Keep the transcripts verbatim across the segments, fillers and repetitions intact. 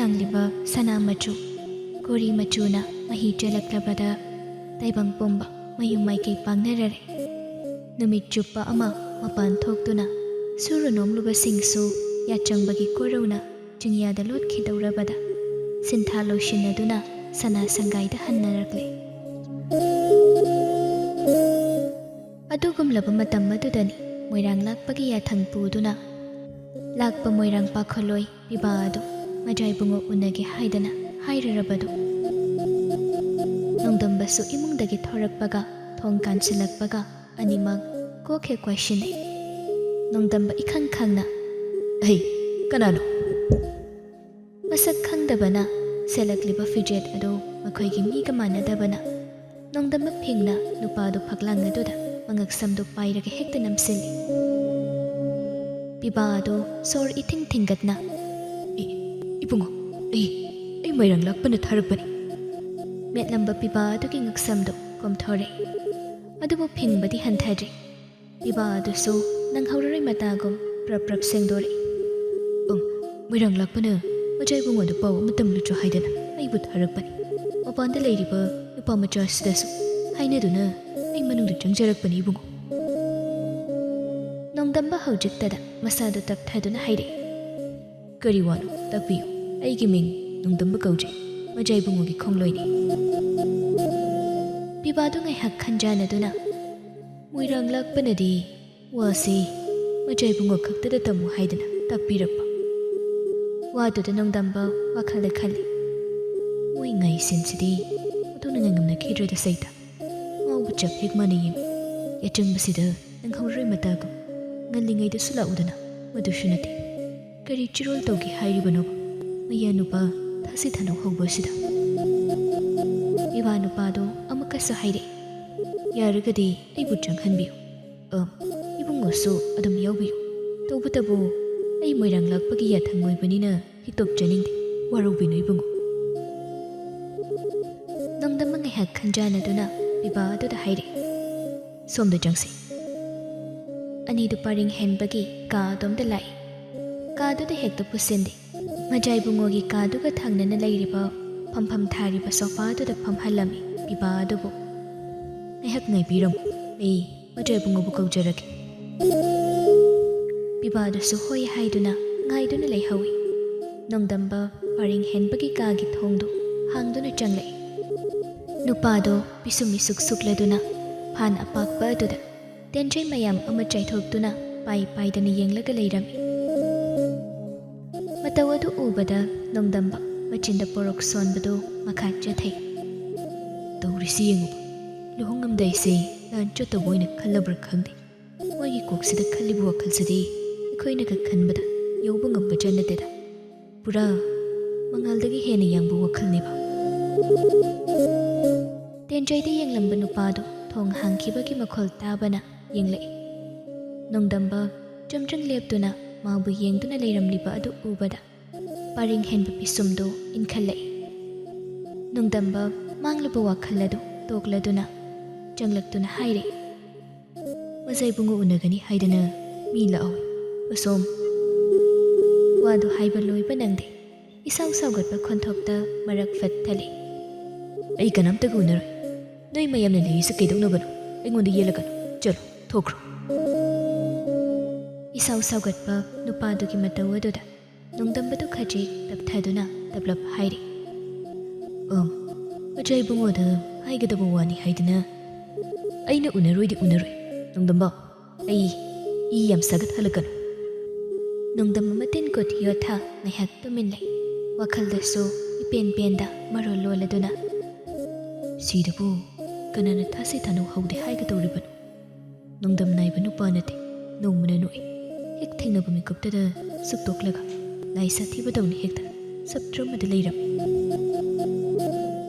ꯂꯥꯡꯂꯤꯕ ꯁꯅꯥ ꯃꯆꯨ, ꯀꯣꯔꯤ ꯃꯆꯨꯅ ꯃꯍꯤ ꯆꯦꯜꯂꯛꯂꯕꯗ ꯇꯥꯏꯕꯪ ꯄꯨꯝꯕ ꯃꯌꯨꯝ ꯃꯥꯏꯀꯩ ꯄꯥꯡꯅꯔꯔꯦ꯫ ꯅꯨꯃꯤꯠ ꯆꯨꯞꯄ ꯑꯃ ꯃꯄꯥꯟ ꯊꯣꯛꯇꯨꯅ ꯁꯨꯔꯨ ꯅꯣꯝꯂꯨꯕꯁꯤꯡꯁꯨ ꯌꯥꯆꯪꯕꯒꯤ ꯀꯣꯔꯧꯅ ꯆꯤꯡꯌꯥꯗ ꯂꯣꯠꯈꯤꯗꯧꯔꯕꯗ ꯁꯤꯟꯊꯥ ꯂꯣꯏꯁꯤꯟꯅꯗꯨꯅ ꯁꯅꯥ ꯁꯪꯒꯥꯏꯗ ꯍꯟꯅꯔꯛꯂꯦ꯫ ꯑꯗꯨꯒꯨꯝꯂꯕ ꯃꯇꯝ ꯑꯗꯨꯗꯅꯤ ꯃꯣꯏꯔꯥꯡ ꯂꯥꯛꯄꯒꯤ ꯌꯥꯊꯪ ꯄꯨꯗꯨꯅ ꯂꯥꯛꯄ ꯃꯣꯏꯔꯥꯡ ꯄꯥꯈꯣꯜꯂꯣꯏ ꯄꯤꯕꯥ ꯑꯗꯨ ꯃꯖꯥꯏꯕꯨꯡꯉꯣ ꯎꯅꯒꯦ ꯍꯥꯏꯗꯅ ꯍꯥꯏꯔꯔꯕꯗꯨ꯫ ꯅꯣꯡꯗꯝꯕꯁꯨ ꯏꯃꯨꯡꯗꯒꯤ ꯊꯣꯔꯛꯄꯒ ꯊꯣꯡ ꯀꯥꯟꯁꯤꯜꯂꯛꯄꯒ ꯑꯅꯤꯃꯛ ꯀꯣꯛ ꯍꯦꯛ ꯀꯣꯏꯁꯤꯟꯅꯩ꯫ ꯅꯣꯡꯗꯝꯕ ꯏꯈꯪ ꯈꯪꯅ, "ꯑꯩ ꯀꯅꯥꯅꯣ?" ꯃꯁꯛ ꯈꯪꯗꯕꯅ ꯁꯦꯠꯂꯛꯂꯤꯕ ꯐꯤꯖꯦꯠ ꯑꯗꯨ ꯃꯈꯣꯏꯒꯤ ꯃꯤꯒ ꯃꯥꯟꯅꯗꯕꯅ ꯅꯣꯡꯗꯝꯕ ꯐꯤꯡꯅ ꯅꯨꯄꯥꯗꯨ ꯐꯛꯂꯥꯡ ꯑꯗꯨꯗ ꯃꯉꯛꯁꯝꯗꯨ ꯄꯥꯏꯔꯒ ꯍꯦꯛꯇ ꯅꯝꯁꯤꯜꯂꯤ꯫ ꯄꯤꯕꯥ ꯑꯗꯨ ꯁꯣꯔ ꯏꯊꯤꯡ ꯊꯤꯡꯒꯠꯅ, "ꯏ-, ꯏꯕꯨꯡꯉꯣ, ꯑꯩ, ꯑꯩ ꯃꯣꯏꯔꯥꯡ ꯂꯥꯛꯄꯅ ꯊꯥꯔꯛꯄꯅꯤ꯫" ꯃꯦꯠꯂꯝꯕ ꯄꯤꯕꯥ ꯑꯗꯨꯒꯤ ꯉꯛꯁꯝꯗꯨ ꯀꯣꯝꯊꯣꯔꯛꯏ꯫ ꯑꯗꯨꯕꯨ ꯐꯤꯡꯕꯗꯤ ꯍꯟꯊꯗ꯭ꯔꯤ꯫ ꯄꯤꯕꯥ ꯑꯗꯨꯁꯨ ꯅꯪꯍꯧꯔꯔꯣꯏ ꯃꯇꯥꯒꯨꯝ ꯄ꯭ꯔꯞ ꯄ꯭ꯔꯞ ꯁꯦꯡꯗꯣꯔꯛꯏ꯫ "ꯎꯝ, ꯃꯣꯏꯔꯥꯡ ꯂꯥꯛꯄꯅ ꯃꯆꯥ ꯏꯕꯨꯡꯉꯣꯗꯨ ꯄꯥꯎ ꯑꯃ ꯇꯝꯂꯨꯆꯣ ꯍꯥꯏꯗꯅ ꯑꯩꯕꯨ ꯊꯥꯔꯛꯄꯅꯤ꯫ ꯃꯄꯥꯟꯗ ꯂꯩꯔꯤꯕ ꯅꯨꯄꯥ ꯃꯆꯥꯁꯤꯗꯁꯨ ꯍꯥꯏꯅꯗꯨꯅ ꯑꯩ ꯃꯅꯨꯡꯗ ꯆꯪꯖꯔꯛꯄꯅꯤ ꯏꯕꯨꯡꯉꯣ꯫" ꯅꯣꯡꯗꯝꯕ ꯍꯧꯖꯤꯛꯇꯗ ꯃꯁꯥꯗꯨ ꯇꯞꯊꯗꯨꯅ ꯍꯥꯏꯔꯛꯏ, "ꯀꯔꯤ ꯋꯥꯅꯣ? ꯇꯥꯛꯄꯤꯌꯨ꯫ ꯑꯩꯒꯤ ꯃꯤꯡ ꯅꯣꯡꯗꯝꯕ ꯀꯧꯖꯩ꯫ ꯃꯖꯥ ꯏꯕꯨꯡꯉꯣꯒꯤ ꯈꯣꯡꯂꯣꯏꯅꯤ꯫" ꯄꯤꯕꯥꯗꯨ ꯉꯥꯏꯍꯥꯛ ꯈꯟꯖꯥꯟꯅꯗꯨꯅ, "ꯃꯣꯏꯔꯥꯡ ꯂꯥꯛꯄꯅꯗꯤ ꯋꯥꯁꯤ ꯃꯖꯥ ꯏꯕꯨꯡꯉꯣ ꯈꯛꯇꯗ ꯇꯝꯃꯨ ꯍꯥꯏꯗꯅ ꯇꯥꯛꯄꯤꯔꯛꯄ꯫" ꯋꯥꯗꯨꯗ ꯅꯣꯡꯗꯝꯕ ꯋꯥꯈꯜꯗ ꯈꯜꯂꯤ, "ꯃꯣꯏ ꯉꯥꯏꯁꯤꯟꯁꯤꯗꯤ ꯑꯣꯟꯊꯣꯛꯅ ꯉꯥꯏꯉꯝꯅꯈꯤꯗ꯭ꯔꯦꯗ ꯁꯩꯇ꯫ ꯉꯥꯎꯕ ꯆꯞ ꯍꯦꯛ ꯃꯥꯟꯅꯩꯌꯦ꯫ ꯌꯥꯆꯪꯕꯁꯤꯗ ꯅꯪꯍꯧꯔꯣꯏ ꯃꯇꯥꯒꯨꯝ꯫ ꯉꯜꯂꯤꯉꯩꯗꯁꯨ ꯂꯥꯛꯎꯗꯅ, ꯃꯗꯨꯁꯨ ꯅꯠꯇꯦ꯫ ꯀꯔꯤ ꯆꯤꯔꯣꯜ ꯇꯧꯒꯦ ꯍꯥꯏꯔꯤꯕꯅꯣꯕ? ꯃꯌꯥ ꯅꯨꯄꯥ ꯊꯥꯁꯤ ꯊꯥꯅꯧ ꯍꯧꯕ ꯑꯁꯤꯗ꯫" ꯏꯋꯥ ꯅꯨꯄꯥꯗꯣ ꯑꯃꯨꯛꯀꯁꯨ ꯍꯥꯏꯔꯛꯏ, "ꯌꯥꯔꯒꯗꯤ ꯑꯩꯕꯨ ꯆꯪꯍꯟꯕꯤꯌꯨ꯫ ꯑ, ꯏꯕꯨꯡꯉꯣꯁꯨ ꯑꯗꯨꯝ ꯌꯥꯎꯕꯤꯌꯨ꯫ ꯇꯧꯕꯇꯕꯨ ꯑꯩ ꯃꯣꯏꯔꯥꯡ ꯂꯥꯛꯄꯒꯤ ꯌꯥꯊꯪ ꯑꯣꯏꯕꯅꯤꯅ ꯍꯤꯛꯇꯣꯛꯆꯅꯤꯡꯗꯦ꯫ ꯋꯥꯔꯧꯕꯤꯅꯨ ꯏꯕꯨꯡꯉꯣ꯫" ꯅꯣꯡꯗꯝꯕ ꯉꯥꯏꯍꯥꯛ ꯈꯟꯖꯥꯟꯅꯗꯨꯅ ꯄꯤꯕꯥ ꯑꯗꯨꯗ ꯍꯥꯏꯔꯛꯏ, "ꯁꯣꯝꯗ ꯆꯪꯁꯤ꯫" ꯑꯅꯤꯗꯨ ꯄꯔꯤꯡ ꯍꯦꯟꯕꯒꯤ ꯀꯥ ꯑꯗꯣꯝꯗ ꯂꯥꯛꯏ꯫ ꯀꯥꯗꯨꯗ ꯍꯦꯛꯇ ꯄꯨꯁꯤꯟꯗꯦ꯫ ꯃꯖꯥ ꯏꯕꯨꯡꯉꯣꯒꯤ ꯀꯥꯗꯨꯒ ꯊꯪꯅꯅ ꯂꯩꯔꯤꯕ ꯐꯝꯐꯝ ꯊꯥꯔꯤꯕ ꯁꯣꯐꯥꯗꯨꯗ ꯐꯝꯍꯜꯂꯝꯃꯤ ꯄꯤꯕꯥ ꯑꯗꯨꯕꯨ꯫ "ꯉꯥꯏꯍꯥꯛ ꯉꯥꯏꯕꯤꯔꯝꯃꯨ, ꯑꯩ ꯃꯖꯥ ꯏꯕꯨꯡꯉꯣꯕꯨ ꯀꯧꯖꯔꯒꯦ꯫" ꯄꯤꯕꯥꯗꯨꯁꯨ ꯍꯣꯏ ꯍꯥꯏꯗꯨꯅ ꯉꯥꯏꯗꯨꯅ ꯂꯩꯍꯧꯏ꯫ ꯅꯣꯡꯗꯝꯕ ꯄꯔꯦꯡ ꯍꯦꯟꯕꯒꯤ ꯀꯥꯒꯤ ꯊꯣꯡꯗꯨ ꯍꯥꯡꯗꯨꯅ ꯆꯪꯂꯛꯏ꯫ ꯅꯨꯄꯥꯗꯣ ꯄꯤꯁꯨꯝ ꯏꯁꯨꯛ ꯁꯨꯛꯂꯗꯨꯅ ꯐꯥꯟ ꯑꯄꯥꯛꯄ ꯑꯗꯨꯗ ꯇꯦꯟꯖꯩ ꯃꯌꯥꯝ ꯑꯃ ꯆꯥꯏꯊꯣꯛꯇꯨꯅ ꯄꯥꯏ ꯄꯥꯏꯗꯅ ꯌꯦꯡꯂꯒ ꯂꯩꯔꯝꯃꯤ꯫ ꯃꯇꯧ ꯑꯗꯨ ꯎꯕꯗ ꯅꯣꯡꯗꯝꯕ ꯃꯆꯤꯟꯗ ꯄꯣꯔꯣꯛ ꯁꯣꯟꯕꯗꯨ ꯃꯈꯥ ꯆꯠꯊꯩ꯫ "ꯇꯧꯔꯤꯁꯤ ꯌꯦꯡꯉꯨ, ꯂꯨꯍꯣꯡꯉꯝꯗꯥꯏꯁꯦ ꯂꯥꯟ ꯆꯠꯇꯧꯕ ꯑꯣꯏꯅ ꯈꯜꯂꯕ꯭ꯔꯥ ꯈꯪꯗꯦ꯫ ꯃꯣꯏꯒꯤ ꯀꯣꯛꯁꯤꯗ ꯈꯜꯂꯤꯕ ꯋꯥꯈꯜꯁꯤꯗꯤ ꯑꯩꯈꯣꯏꯅꯒ ꯈꯟꯕꯗ ꯌꯧꯕ ꯉꯝꯕ ꯖꯥꯠ ꯅꯠꯇꯦꯗ꯫ ꯄꯨꯔꯥ ꯃꯉꯥꯜꯗꯒꯤ ꯍꯦꯟꯅ ꯌꯥꯡꯕ ꯋꯥꯈꯜꯅꯦꯕ꯫" ꯇꯦꯟꯖꯩꯗ ꯌꯦꯡꯂꯝꯕ ꯅꯨꯄꯥꯗꯨ ꯊꯣꯡ ꯍꯥꯡꯈꯤꯕꯒꯤ ꯃꯈꯣꯜ ꯇꯥꯕꯅ ꯌꯦꯡꯂꯛꯏ꯫ ꯅꯣꯡꯗꯝꯕ ꯆꯨꯝꯗ꯭ꯔꯤꯡ ꯂꯦꯞꯇꯨꯅ ꯃꯥꯕꯨ ꯌꯦꯡꯗꯨꯅ ꯂꯩꯔꯝꯂꯤꯕ ꯑꯗꯨ ꯎꯕꯗ ꯄꯔꯦꯡ ꯍꯦꯟꯕ ꯄꯤꯁꯨꯝꯗꯨ ꯏꯟꯈꯠꯂꯛꯏ꯫ ꯅꯣꯡꯗꯝꯕ ꯃꯥꯡꯂꯨꯕ ꯋꯥꯈꯜ ꯑꯗꯨ ꯇꯣꯛꯂꯗꯨꯅ ꯆꯪꯂꯛꯇꯨꯅ ꯍꯥꯏꯔꯛꯏ, "ꯃꯖꯥ ꯏꯕꯨꯡꯉꯣ ꯎꯅꯒꯅꯤ ꯍꯥꯏꯗꯅ ꯃꯤ ꯂꯥꯛꯍꯧꯏ꯫ ꯑꯁꯣꯝ꯫" ꯋꯥꯗꯨ ꯍꯥꯏꯕ ꯂꯣꯏꯕ ꯅꯪꯗꯦ꯫ ꯏꯁꯥꯎ ꯁꯥꯎꯒꯠꯄ ꯈꯣꯟꯊꯣꯛꯇ ꯃꯔꯛ ꯐꯠ ꯊꯠꯂꯤ꯫ "ꯑꯩ ꯀꯅꯥꯝꯇꯒ ꯎꯅꯔꯣꯏ꯫ ꯅꯣꯏ ꯃꯌꯥꯝꯅ ꯂꯩꯔꯤꯁꯦ ꯀꯩꯗꯧꯅꯕꯅꯣ? ꯑꯩꯉꯣꯟꯗ ꯌꯦꯠꯂꯛꯀꯅꯨ꯫ ꯆꯠꯂꯣ, ꯊꯣꯛꯈ꯭ꯔꯣ꯫" ꯏꯁꯥꯎ ꯁꯥꯎꯒꯠꯄ ꯅꯨꯄꯥꯗꯨꯒꯤ ꯃꯇꯧ ꯑꯗꯨꯗ ꯅꯣꯡꯗꯝꯕꯗꯨ ꯈꯖꯤꯛ ꯇꯞꯊꯗꯨꯅ ꯇꯞꯂꯞ ꯍꯥꯏꯔꯤ, "ꯑꯪ, ꯃꯖꯥ ꯏꯕꯨꯡꯉꯣꯗ ꯍꯥꯏꯒꯗꯕ ꯋꯥꯅꯤ ꯍꯥꯏꯗꯅ ꯑꯩꯅ ꯎꯅꯔꯣꯏꯗꯤ ꯎꯅꯔꯣꯏ꯫ ꯅꯣꯡꯗꯝꯕ, ꯑꯩ ꯏ ꯌꯥꯝ ꯁꯥꯒꯠꯍꯜꯂꯛꯀꯅꯨ꯫" ꯅꯣꯡꯗꯝꯕ ꯃꯇꯤꯟ ꯀꯨꯠ ꯌꯣꯠꯊ ꯉꯥꯏꯍꯥꯛ ꯇꯨꯃꯤꯟ ꯂꯩ꯫ ꯋꯥꯈꯜꯗꯁꯨ ꯏꯄꯦꯟ ꯄꯦꯟꯗ ꯃꯔꯣꯜ ꯂꯣꯜꯂꯗꯨꯅ, "ꯁꯤꯗꯕꯨ ꯀꯅꯥꯅ ꯊꯥꯁꯤ ꯊꯥꯅꯧ ꯍꯧꯗꯦ ꯍꯥꯏꯒꯗꯧꯔꯤꯕꯅꯣ? ꯅꯣꯡꯗꯝ ꯅꯥꯏꯕ ꯅꯨꯄꯥ ꯅꯠꯇꯦ, ꯅꯣꯡꯃꯅ ꯅꯣꯛꯏ꯫ ꯍꯦꯛ ꯊꯦꯡꯅꯕ ꯃꯤꯀꯨꯞꯇꯗ ꯁꯨꯛꯇꯣꯛꯂꯒ ꯂꯥꯏ ꯁꯥꯊꯤꯕꯗꯧꯅ ꯍꯦꯛꯇ ꯁꯞꯇ꯭ꯔ ꯑꯃꯗ ꯂꯩꯔꯝꯃꯤ꯫"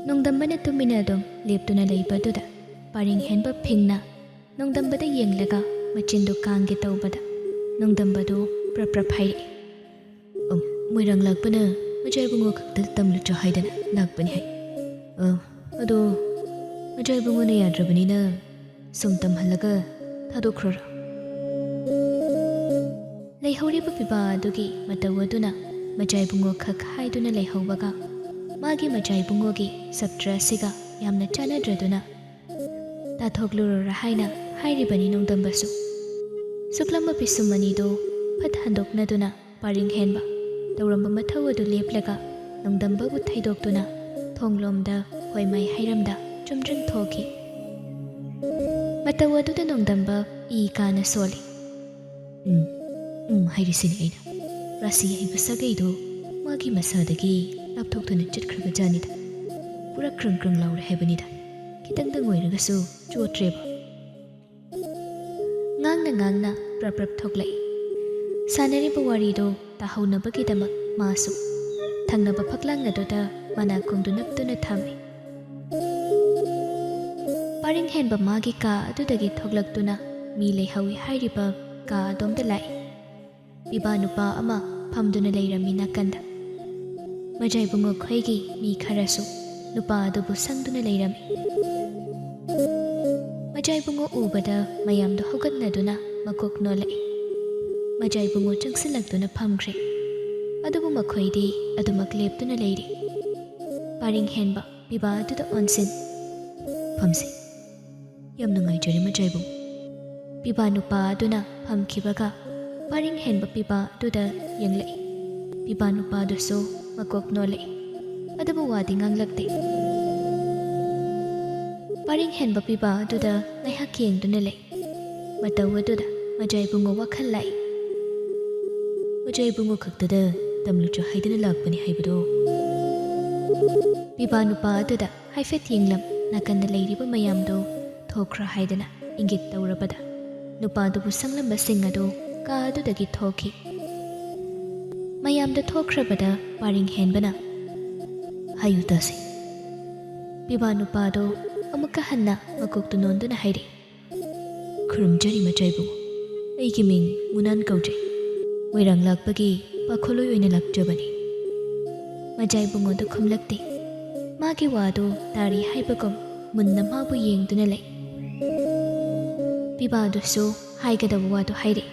ꯅꯣꯡꯗꯝꯕꯅ ꯇꯨꯃꯤꯟꯅ ꯑꯗꯨꯝ ꯂꯦꯞꯇꯨꯅ ꯂꯩꯕ ꯑꯗꯨꯗ ꯄꯔꯦꯡ ꯍꯦꯟꯕ ꯐꯤꯡꯅ ꯅꯣꯡꯗꯝꯕꯗ ꯌꯦꯡꯂꯒ ꯃꯆꯤꯟꯗꯨ ꯀꯥꯡꯒꯦ ꯇꯧꯕꯗ ꯅꯣꯡꯗꯝꯕꯗꯨ ꯄ꯭ꯔꯞ ꯄ꯭ꯔꯞ ꯍꯥꯏꯔꯛꯏ, "ꯑꯝ, ꯃꯣꯏꯔꯥꯡ ꯂꯥꯛꯄꯅ ꯃꯖꯥ ꯏꯕꯨꯡꯉꯣ ꯈꯛꯇ ꯇꯝꯂꯨꯆꯣ ꯍꯥꯏꯗꯅ ꯂꯥꯛꯄꯅꯤ ꯍꯥꯏ꯫ ꯑ, ꯑꯗꯣ ꯃꯖꯥ ꯏꯕꯨꯡꯉꯣꯅ ꯌꯥꯗ꯭ꯔꯕꯅꯤꯅ ꯁꯨꯝ ꯇꯝꯍꯜꯂꯒ ꯊꯥꯗꯣꯛꯈ꯭ꯔꯣꯔꯥ?" ꯂꯩꯍꯧꯔꯤꯕ ꯄꯤꯕꯥ ꯑꯗꯨꯒꯤ ꯃꯇꯧ ꯑꯗꯨꯅ ꯃꯖꯥꯏꯕꯨꯡꯉꯣ ꯈꯛ ꯍꯥꯏꯗꯨꯅ ꯂꯩꯍꯧꯕꯒ ꯃꯥꯒꯤ ꯃꯖꯥꯏꯕꯨꯡꯉꯣꯒꯤ ꯁꯛꯇ꯭ꯔ ꯑꯁꯤꯒ ꯌꯥꯝꯅ ꯆꯥꯟꯅꯗ꯭ꯔꯗꯨꯅ, "ꯇꯥꯊꯣꯛꯂꯨꯔꯣꯔꯥ" ꯍꯥꯏꯅ ꯍꯥꯏꯔꯤꯕꯅꯤ ꯅꯣꯡꯗꯝꯕꯁꯨ꯫ ꯁꯨꯛꯂꯝꯕ ꯄꯤꯁꯨꯝ ꯑꯅꯤꯗꯨ ꯐꯠ ꯍꯟꯗꯣꯛꯅꯗꯨꯅ ꯄꯥꯔꯤꯡ ꯍꯦꯟꯕ ꯇꯧꯔꯝꯕ ꯃꯊꯧ ꯑꯗꯨ ꯂꯦꯞꯂꯒ ꯅꯣꯡꯗꯝꯕꯕꯨ ꯊꯩꯗꯣꯛꯇꯨꯅ ꯊꯣꯡꯂꯣꯝꯗ ꯍꯣꯏꯃꯥꯏ ꯍꯩꯔꯝꯗ ꯆꯨꯝꯗ꯭ꯔꯤꯡ ꯊꯣꯛꯈꯤ꯫ ꯃꯇꯧ ꯑꯗꯨꯗ ꯅꯣꯡꯗꯝꯕ ꯏ ꯀꯥꯅ ꯁꯣꯜꯂꯤ꯫ "ꯎꯝ, ꯎꯝ" ꯍꯥꯏꯔꯤꯁꯤꯅꯤ ꯑꯩꯅ꯫ ꯔꯥꯁꯤ ꯍꯩꯕ ꯁꯥꯒꯩꯗꯨ ꯃꯥꯒꯤ ꯃꯁꯥꯗꯒꯤ ꯂꯥꯞꯊꯣꯛꯇꯨꯅ ꯆꯠꯈ꯭ꯔꯕ ꯖꯥꯠꯅꯤꯗ꯫ ꯄꯨꯔꯥ ꯀ꯭ꯔꯪ ꯀ꯭ꯔꯪ ꯂꯥꯎꯔꯦ ꯍꯥꯏꯕꯅꯤꯗ꯫ ꯈꯤꯇꯪꯗꯪ ꯑꯣꯏꯔꯒꯁꯨ ꯆꯣꯠꯇ꯭ꯔꯦꯕ꯫ ꯉꯥꯡꯅ ꯉꯥꯡꯅ ꯄ꯭ꯔꯞ ꯄ꯭ꯔꯞ ꯊꯣꯛꯂꯛꯏ꯫ ꯁꯥꯟꯅꯔꯤꯕ ꯋꯥꯔꯤꯗꯨ ꯇꯥꯍꯧꯅꯕꯒꯤꯗꯃꯛ ꯃꯥꯁꯨ ꯊꯪꯅꯕ ꯐꯛꯂꯥꯡ ꯑꯗꯨꯗ ꯃꯅꯥꯀꯣꯡꯗꯨ ꯅꯞꯇꯨꯅ ꯊꯝꯃꯤ꯫ ꯄꯔꯤꯡ ꯍꯦꯟꯕ ꯃꯥꯒꯤ ꯀꯥ ꯑꯗꯨꯗꯒꯤ ꯊꯣꯛꯂꯛꯇꯨꯅ ꯃꯤ ꯂꯩꯍꯧꯏ ꯍꯥꯏꯔꯤꯕ ꯀꯥ ꯑꯗꯣꯝꯗ ꯂꯥꯛꯏ꯫ ꯄꯤꯕꯥ ꯅꯨꯄꯥ ꯑꯃ ꯐꯝꯗꯨꯅ ꯂꯩꯔꯝꯃꯤ ꯅꯥꯀꯟꯗ꯫ ꯃꯖꯥꯏꯕꯨꯡꯉꯣ ꯈꯣꯏꯒꯤ ꯃꯤ ꯈꯔꯁꯨ ꯅꯨꯄꯥ ꯑꯗꯨꯕꯨ ꯁꯪꯗꯨꯅ ꯂꯩꯔꯝꯃꯤ꯫ ꯃꯖꯥꯏꯕꯨꯡꯉꯣ ꯎꯕꯗ ꯃꯌꯥꯝꯗꯨ ꯍꯧꯒꯠꯅꯗꯨꯅ ꯃꯀꯣꯛ ꯅꯣꯜꯂꯛꯏ꯫ ꯃꯖꯥꯏꯕꯨꯡꯉꯣ ꯆꯪꯁꯤꯜꯂꯛꯇꯨꯅ ꯐꯝꯈ꯭ꯔꯦ꯫ ꯑꯗꯨꯕꯨ ꯃꯈꯣꯏꯗꯤ ꯑꯗꯨꯃꯛ ꯂꯦꯞꯇꯨꯅ ꯂꯩꯔꯤ꯫ ꯄꯔꯤꯡ ꯍꯦꯟꯕ ꯄꯤꯕꯥ ꯑꯗꯨꯗ ꯑꯣꯟꯁꯤꯟ, "ꯐꯝꯁꯤ꯫ ꯌꯥꯝ ꯅꯨꯡꯉꯥꯏꯖꯔꯦ ꯃꯖꯥꯏꯕꯨꯡ꯫" ꯄꯤꯕꯥ ꯅꯨꯄꯥ ꯑꯗꯨꯅ ꯐꯝꯈꯤꯕꯒ ꯄꯔꯤꯡ ꯍꯦꯟꯕ ꯄꯤꯕꯥ ꯑꯗꯨꯗ ꯌꯦꯡꯂꯛꯏ꯫ ꯄꯤꯕꯥ ꯅꯨꯄꯥꯗꯨꯁꯨ ꯃꯀꯣꯛ ꯅꯣꯜꯂꯛꯏ꯫ ꯑꯗꯨꯕꯨ ꯋꯥꯗꯤ ꯉꯥꯡꯂꯛꯇꯦ꯫ ꯄꯔꯤꯡ ꯍꯦꯟꯕ ꯄꯤꯕꯥ ꯑꯗꯨꯗ ꯉꯥꯏꯍꯥꯛ ꯌꯦꯡꯗꯨꯅ ꯂꯩ꯫ ꯃꯇꯧ ꯑꯗꯨꯗ ꯃꯖꯥꯏꯕꯨꯡꯉꯣ ꯋꯥꯈꯜ ꯂꯥꯛꯏ꯫ "ꯃꯖꯥꯏꯕꯨꯡꯉꯣ ꯈꯛꯇꯗ ꯇꯝꯂꯨꯆꯣ ꯍꯥꯏꯗꯨꯅ ꯂꯥꯛꯄꯅꯤ ꯍꯥꯏꯕꯗꯣ?" ꯄꯤꯕꯥ ꯅꯨꯄꯥ ꯑꯗꯨꯗ ꯍꯥꯏꯐꯦꯠ ꯌꯦꯡꯂꯝ ꯅꯥꯀꯟꯗ ꯂꯩꯔꯤꯕ ꯃꯌꯥꯝꯗꯨ ꯊꯣꯛꯈ꯭ꯔꯣ ꯍꯥꯏꯗꯅ ꯏꯪꯒꯤꯠ ꯇꯧꯔꯕꯗ ꯅꯨꯄꯥꯗꯨꯕꯨ ꯁꯪꯂꯝꯕꯁꯤꯡ ꯑꯗꯨ ꯀꯥ ꯑꯗꯨꯗꯒꯤ ꯊꯣꯛꯈꯤ꯫ ꯃꯌꯥꯝꯗ ꯊꯣꯛꯈ꯭ꯔꯕꯗ ꯄꯥꯔꯤꯡ ꯍꯦꯟꯕꯅ, "ꯍꯥꯏꯌꯨ ꯇꯥꯁꯤ꯫" ꯄꯤꯕꯥ ꯅꯨꯄꯥꯗꯨ ꯑꯃꯨꯛꯀ ꯍꯟꯅ ꯃꯀꯣꯛꯇꯨ ꯅꯣꯟꯗꯨꯅ ꯍꯥꯏꯔꯤ, "ꯈꯨꯔꯨꯝꯖꯔꯤ ꯃꯖꯥꯏꯕꯨꯡꯉꯣ꯫ ꯑꯩꯒꯤ ꯃꯤꯡ ꯃꯨꯅꯥꯟ ꯀꯧꯖꯩ꯫ ꯃꯣꯏꯔꯥꯡ ꯂꯥꯛꯄꯒꯤ ꯄꯥꯈꯣꯜꯂꯣꯏ ꯑꯣꯏꯅ ꯂꯥꯛꯆꯕꯅꯤ꯫" ꯃꯖꯥꯏꯕꯨꯡꯉꯣꯗꯨ ꯈꯨꯝꯂꯛꯇꯦ꯫ ꯃꯥꯒꯤ ꯋꯥꯗꯨ ꯇꯥꯔꯤ ꯍꯥꯏꯕꯒꯨꯝ ꯃꯨꯟꯅ ꯃꯥꯕꯨ ꯌꯦꯡꯗꯨꯅ ꯂꯩ꯫ ꯄꯤꯕꯥꯗꯨꯁꯨ ꯍꯥꯏꯒꯗꯕ ꯋꯥꯗꯨ ꯍꯥꯏꯔꯛꯏ꯫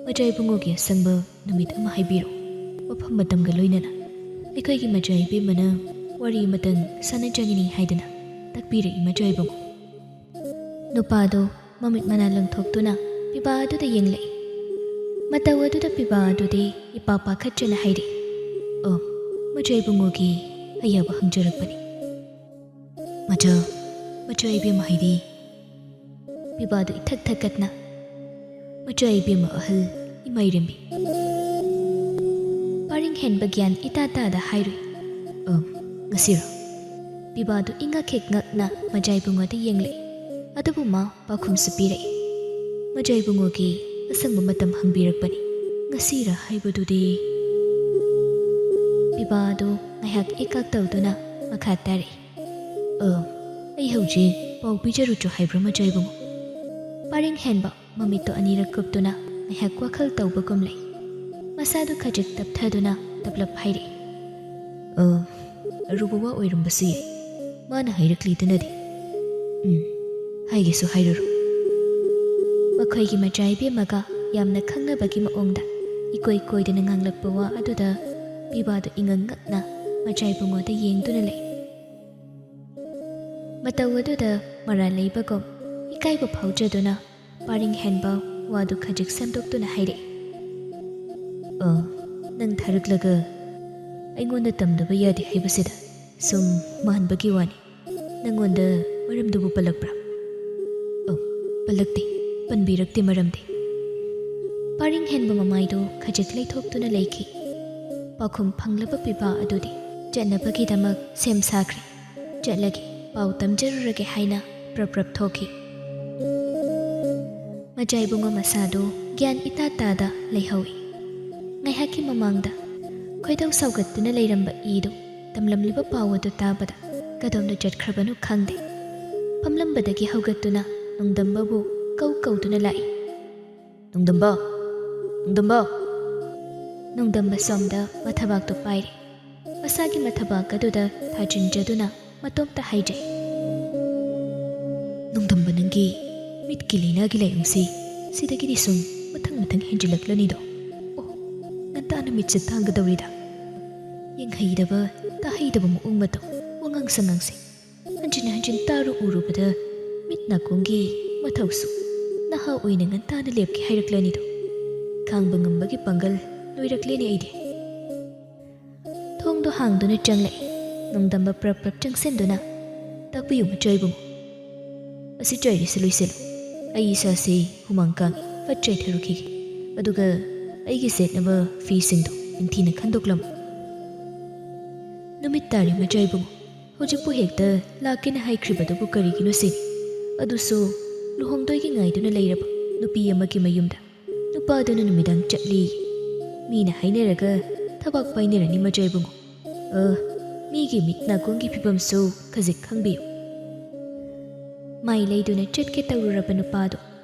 "ꯃꯖꯥꯏꯕꯨꯡꯉꯣꯒꯤ ꯑꯁꯪꯕ ꯅꯨꯃꯤꯠ ꯑꯃ ꯍꯥꯏꯕꯤꯔꯣ꯫ ꯃꯐꯝ ꯃꯇꯝꯒ ꯂꯣꯏꯅꯅ ꯑꯩꯈꯣꯏꯒꯤ ꯃꯆꯥ ꯏꯕꯦꯝꯃꯅ ꯋꯥꯔꯤ ꯑꯃꯇꯪ ꯁꯥꯟꯅꯖꯅꯤꯡꯏ ꯍꯥꯏꯗꯨꯅ ꯇꯥꯛꯄꯤꯔꯛꯏ ꯃꯆꯥ ꯏꯕꯨꯡꯉꯣ꯫ ꯅꯨꯄꯥꯗꯣ ꯃꯃꯤꯠ ꯃꯅꯥ ꯂꯪꯊꯣꯛꯇꯨꯅ ꯄꯤꯕꯥ ꯑꯗꯨꯗ ꯌꯦꯡꯂꯛꯏ꯫ ꯃꯇꯧ ꯑꯗꯨꯗ ꯄꯤꯕꯥ ꯑꯗꯨꯗꯤ ꯏꯄꯥ ꯄꯥꯈꯠꯆꯅ ꯍꯥꯏꯔꯛꯏ, "ꯑꯣ, ꯃꯆꯥ ꯏꯕꯨꯡꯉꯣꯒꯤ ꯑꯌꯥꯕ ꯍꯪꯖꯔꯛꯄꯅꯤ꯫" "ꯃꯆꯥ, ꯃꯆꯥ ꯏꯕꯦꯝꯃ ꯍꯥꯏꯗꯤ?" ꯄꯤꯕꯥꯗꯨ ꯏꯊꯛ ꯊꯛꯀꯠꯅ, "ꯃꯆꯥ ꯏꯕꯦꯝꯃ ꯑꯍꯜ ꯏꯃꯥ ꯏꯔꯦꯝꯕꯤ꯫" ꯄꯔꯤꯡ ꯍꯦꯟꯕ ꯒ꯭ꯌꯥꯟ ꯏꯇꯥ ꯇꯥꯗ ꯍꯥꯏꯔꯨꯏ, "ꯑ, ꯉꯁꯤꯔꯣ?" ꯄꯤꯕꯥꯗꯨ ꯏꯉꯛ ꯍꯦꯛ ꯉꯛꯅ ꯃꯆꯥ ꯏꯕꯨꯡꯉꯣꯗ ꯌꯦꯡꯂꯛꯏ꯫ ꯑꯗꯨꯕꯨ ꯃꯥ ꯄꯥꯎꯈꯨꯝꯁꯨ ꯄꯤꯔꯛꯏ꯫ ꯃꯆꯥ ꯏꯕꯨꯡꯉꯣꯒꯤ ꯑꯁꯪꯕ ꯃꯇꯝ ꯍꯪꯕꯤꯔꯛꯄꯅꯤ꯫ ꯉꯁꯤꯔ ꯍꯥꯏꯕꯗꯨꯗꯤ꯫ ꯄꯤꯕꯥ ꯑꯗꯨ ꯉꯥꯏꯍꯥꯛ ꯏꯀꯥꯛ ꯇꯧꯗꯨꯅ ꯃꯈꯥ ꯇꯥꯔꯛꯏ꯫ "ꯑ, ꯑꯩ ꯍꯧꯖꯤꯛ ꯄꯥꯎ ꯄꯤꯖꯔꯨꯆꯣ ꯍꯥꯏꯕ꯭ꯔꯥ ꯃꯆꯥ ꯏꯕꯨꯡꯉꯣ?" ꯄꯔꯤꯡ ꯍꯦꯟꯕ ꯃꯃꯤꯠꯇꯣ ꯑꯅꯤꯔꯛ ꯀꯨꯞꯇꯨꯅ ꯉꯥꯏꯍꯥꯛ ꯋꯥꯈꯜ ꯇꯧꯕꯒꯨꯝ ꯂꯩ꯫ ꯃꯁꯥꯗꯨ ꯈꯖꯤꯛ ꯇꯞꯊꯗꯨꯅ ꯇꯞꯂꯞ ꯍꯥꯏꯔꯛꯏ, "ꯑ, ꯑꯔꯨꯕ ꯋꯥ ꯑꯣꯏꯔꯝꯕꯁꯨ ꯌꯥꯏ꯫ ꯃꯥꯅ ꯍꯥꯏꯔꯛꯂꯤꯗꯨꯅꯗꯤ꯫ ꯎꯝ, ꯍꯥꯏꯒꯦꯁꯨ ꯍꯥꯏꯔꯨꯔꯣ꯫" ꯃꯈꯣꯏꯒꯤ ꯃꯆꯥ ꯏꯕꯦꯝꯃꯒ ꯌꯥꯝꯅ ꯈꯪꯅꯕꯒꯤ ꯃꯑꯣꯡꯗ ꯏꯀꯣꯏ ꯀꯣꯏꯗꯅ ꯉꯥꯡꯂꯛꯄ ꯋꯥ ꯑꯗꯨꯗ ꯄꯤꯕꯥꯗꯨ ꯏꯉꯛ ꯉꯛꯅ ꯃꯆꯥ ꯏꯕꯨꯡꯉꯣꯗ ꯌꯦꯡꯗꯨꯅ ꯂꯩ꯫ ꯃꯇꯧ ꯑꯗꯨꯗ ꯃꯔꯥꯜ ꯂꯩꯕꯒꯨꯝ ꯏꯀꯥꯏꯕ ꯐꯥꯎꯖꯗꯨꯅ ꯄꯥꯔꯤꯡ ꯍꯦꯟꯕ ꯋꯥꯗꯨ ꯈꯖꯤꯛ ꯁꯦꯝꯗꯣꯛꯇꯨꯅ ꯍꯥꯏꯔꯛꯏ, "ꯑ, ꯅꯪ ꯊꯥꯔꯛꯂꯒ ꯑꯩꯉꯣꯟꯗ ꯇꯝꯗꯕ ꯌꯥꯗꯦ ꯍꯥꯏꯕꯁꯤꯗ ꯁꯨꯝ ꯃꯥꯟꯕꯒꯤ ꯋꯥꯅꯤ꯫ ꯅꯪꯉꯣꯟꯗ ꯃꯔꯝꯗꯨꯕꯨ ꯄꯜꯂꯛꯄ꯭ꯔꯥ?" "ꯑ, ꯄꯜꯂꯛꯇꯦ, ꯄꯟꯕꯤꯔꯛꯇꯦ ꯃꯔꯝꯗꯤ꯫" ꯄꯥꯔꯤꯡ ꯍꯦꯟꯕ ꯃꯃꯥꯏꯗꯨ ꯈꯖꯤꯛ ꯂꯩꯊꯣꯛꯇꯨꯅ ꯂꯩꯈꯤ꯫ ꯄꯥꯎꯈꯨꯝ ꯐꯪꯂꯕ ꯄꯤꯕꯥ ꯑꯗꯨꯗꯤ ꯆꯠꯅꯕꯒꯤꯗꯃꯛ ꯁꯦꯝ ꯁꯥꯈ꯭ꯔꯦ꯫ ꯆꯠꯂꯒꯦ, ꯄꯥꯎ ꯇꯝꯖꯔꯨꯔꯒꯦ ꯍꯥꯏꯅ ꯄ꯭ꯔꯞ ꯄ꯭ꯔꯞ ꯊꯣꯛꯈꯤ꯫ ꯃꯆꯥ ꯏꯕꯨꯡꯉꯣ ꯃꯁꯥꯗꯨ ꯒ꯭ꯌꯥꯟ ꯏꯇꯥ ꯇꯥꯗ ꯂꯩꯍꯧꯏ꯫ ꯉꯥꯏꯍꯥꯛꯀꯤ ꯃꯃꯥꯡꯗ ꯈꯣꯏꯗꯧ ꯁꯥꯎꯒꯠꯇꯨꯅ ꯂꯩꯔꯝꯕ ꯏꯗꯨ ꯇꯝꯂꯝꯂꯤꯕ ꯄꯥꯎ ꯑꯗꯨ ꯇꯥꯕꯗ ꯀꯗꯣꯝꯗ ꯆꯠꯈ꯭ꯔꯕꯅꯣ ꯈꯪꯗꯦ꯫ ꯐꯝꯂꯝꯕꯗꯒꯤ ꯍꯧꯒꯠꯇꯨꯅ ꯅꯣꯡꯗꯝꯕꯕꯨ ꯀꯧ ꯀꯧꯗꯨꯅ ꯂꯥꯛꯏ꯫ "ꯅꯣꯡꯗꯝꯕ! ꯅꯣꯡꯗꯝꯕ!" ꯅꯣꯡꯗꯝꯕ ꯁꯣꯝꯗ ꯃꯊꯕꯥꯛꯇꯨ ꯄꯥꯏꯔꯤ꯫ ꯃꯁꯥꯒꯤ ꯃꯊꯕꯥꯛ ꯑꯗꯨꯗ ꯊꯥꯖꯤꯟꯖꯗꯨꯅ ꯃꯇꯣꯝꯇ ꯍꯥꯏꯖꯩ, "ꯅꯣꯡꯗꯝꯕ, ꯅꯪꯒꯤ ꯃꯤꯠꯀꯤ ꯂꯥꯏꯅꯥꯒꯤ ꯂꯥꯏꯑꯣꯡꯁꯤ ꯁꯤꯗꯒꯤꯗꯤ ꯁꯨꯝ ꯃꯊꯪ ꯃꯊꯪ ꯍꯦꯟꯖꯤꯜꯂꯛꯂꯅꯤꯗꯣ꯫ ꯑꯣ, ꯉꯟꯇꯥꯅ ꯃꯤꯠꯁꯦ ꯇꯥꯡꯒꯗꯧꯔꯤꯗ꯫ ꯌꯦꯡꯍꯩꯗꯕ, ꯇꯥꯍꯩꯗꯕ ꯃꯑꯣꯡ ꯃꯇꯧ, ꯋꯥꯉꯥꯡ ꯁꯉꯥꯡꯁꯦ ꯍꯟꯖꯤꯟ ꯍꯟꯖꯤꯟ ꯇꯥꯔꯨ ꯎꯔꯨꯕꯗ ꯃꯤꯠ ꯅꯥꯀꯣꯡꯒꯤ ꯃꯊꯧꯁꯨ ꯅꯍꯥ ꯑꯣꯏꯅ ꯉꯟꯇꯥꯅ ꯂꯦꯞꯀꯦ ꯍꯥꯏꯔꯛꯂꯅꯤꯗꯣ꯫ ꯈꯥꯡꯕ ꯉꯝꯕꯒꯤ ꯄꯥꯡꯒꯜ ꯂꯣꯏꯔꯛꯂꯦꯅꯦ ꯑꯩꯗꯤ꯫ ꯊꯣꯡꯗꯣ ꯍꯥꯡꯗꯨꯅ ꯆꯪꯂꯛꯏ꯫ ꯅꯣꯡꯗꯝꯕ ꯄ꯭ꯔꯞ ꯄ꯭ꯔꯞ ꯆꯪꯁꯤꯟꯗꯨꯅ, "ꯇꯥꯛꯄꯤꯌꯨ ꯃꯆꯥ ꯏꯕꯨꯡꯉꯣ꯫ ꯑꯁꯤ ꯆꯥꯏꯔꯤꯁꯤ ꯂꯣꯏꯁꯤꯜꯂꯨ꯫ ꯑꯩ ꯏꯁꯥꯁꯤ ꯍꯨꯃꯥꯡ ꯀꯥꯡꯉꯤ, ꯐꯠ ꯆꯥꯏꯊꯔꯨꯈꯤꯒꯦ꯫ ꯑꯗꯨꯒ ꯑꯩꯒꯤ ꯁꯦꯠꯅꯕ ꯐꯤꯁꯤꯡꯗꯣ ꯅꯤꯡꯊꯤꯅ ꯈꯟꯗꯣꯛꯂꯝꯃꯨ꯫" ꯅꯨꯃꯤꯠ ꯇꯥꯔꯦ ꯃꯆꯥ ꯏꯕꯨꯡꯉꯣ꯫ ꯍꯧꯖꯤꯛꯄꯨ ꯍꯦꯛꯇ ꯂꯥꯛꯀꯦꯅ ꯍꯥꯏꯈ꯭ꯔꯤꯕꯗꯨꯕꯨ ꯀꯔꯤꯒꯤꯅꯣ ꯁꯤꯅꯤ? ꯑꯗꯨꯁꯨ ꯂꯨꯍꯣꯡꯗꯣꯏꯒꯤ ꯉꯥꯏꯗꯨꯅ ꯂꯩꯔꯕ ꯅꯨꯄꯤ ꯑꯃꯒꯤ ꯃꯌꯨꯝꯗ ꯅꯨꯄꯥꯗꯨꯅ ꯅꯨꯃꯤꯗꯥꯡ ꯆꯠꯂꯤ꯫ ꯃꯤꯅ ꯍꯥꯏꯅꯔꯒ ꯊꯕꯥꯛ ꯄꯥꯏꯅꯔꯅꯤ ꯃꯆꯥ ꯏꯕꯨꯡꯉꯣ꯫ ꯑ, ꯃꯤꯒꯤ ꯃꯤꯠ ꯅꯥꯀꯣꯡꯒꯤ ꯐꯤꯕꯝꯁꯨ ꯈꯖꯤꯛ ꯈꯪꯕꯤꯌꯨ꯫ ꯃꯥꯏ ꯂꯩꯗꯨꯅ ꯆꯠꯀꯦ ꯇꯧꯔꯨꯔꯕ ꯅꯨꯄꯥꯗꯨ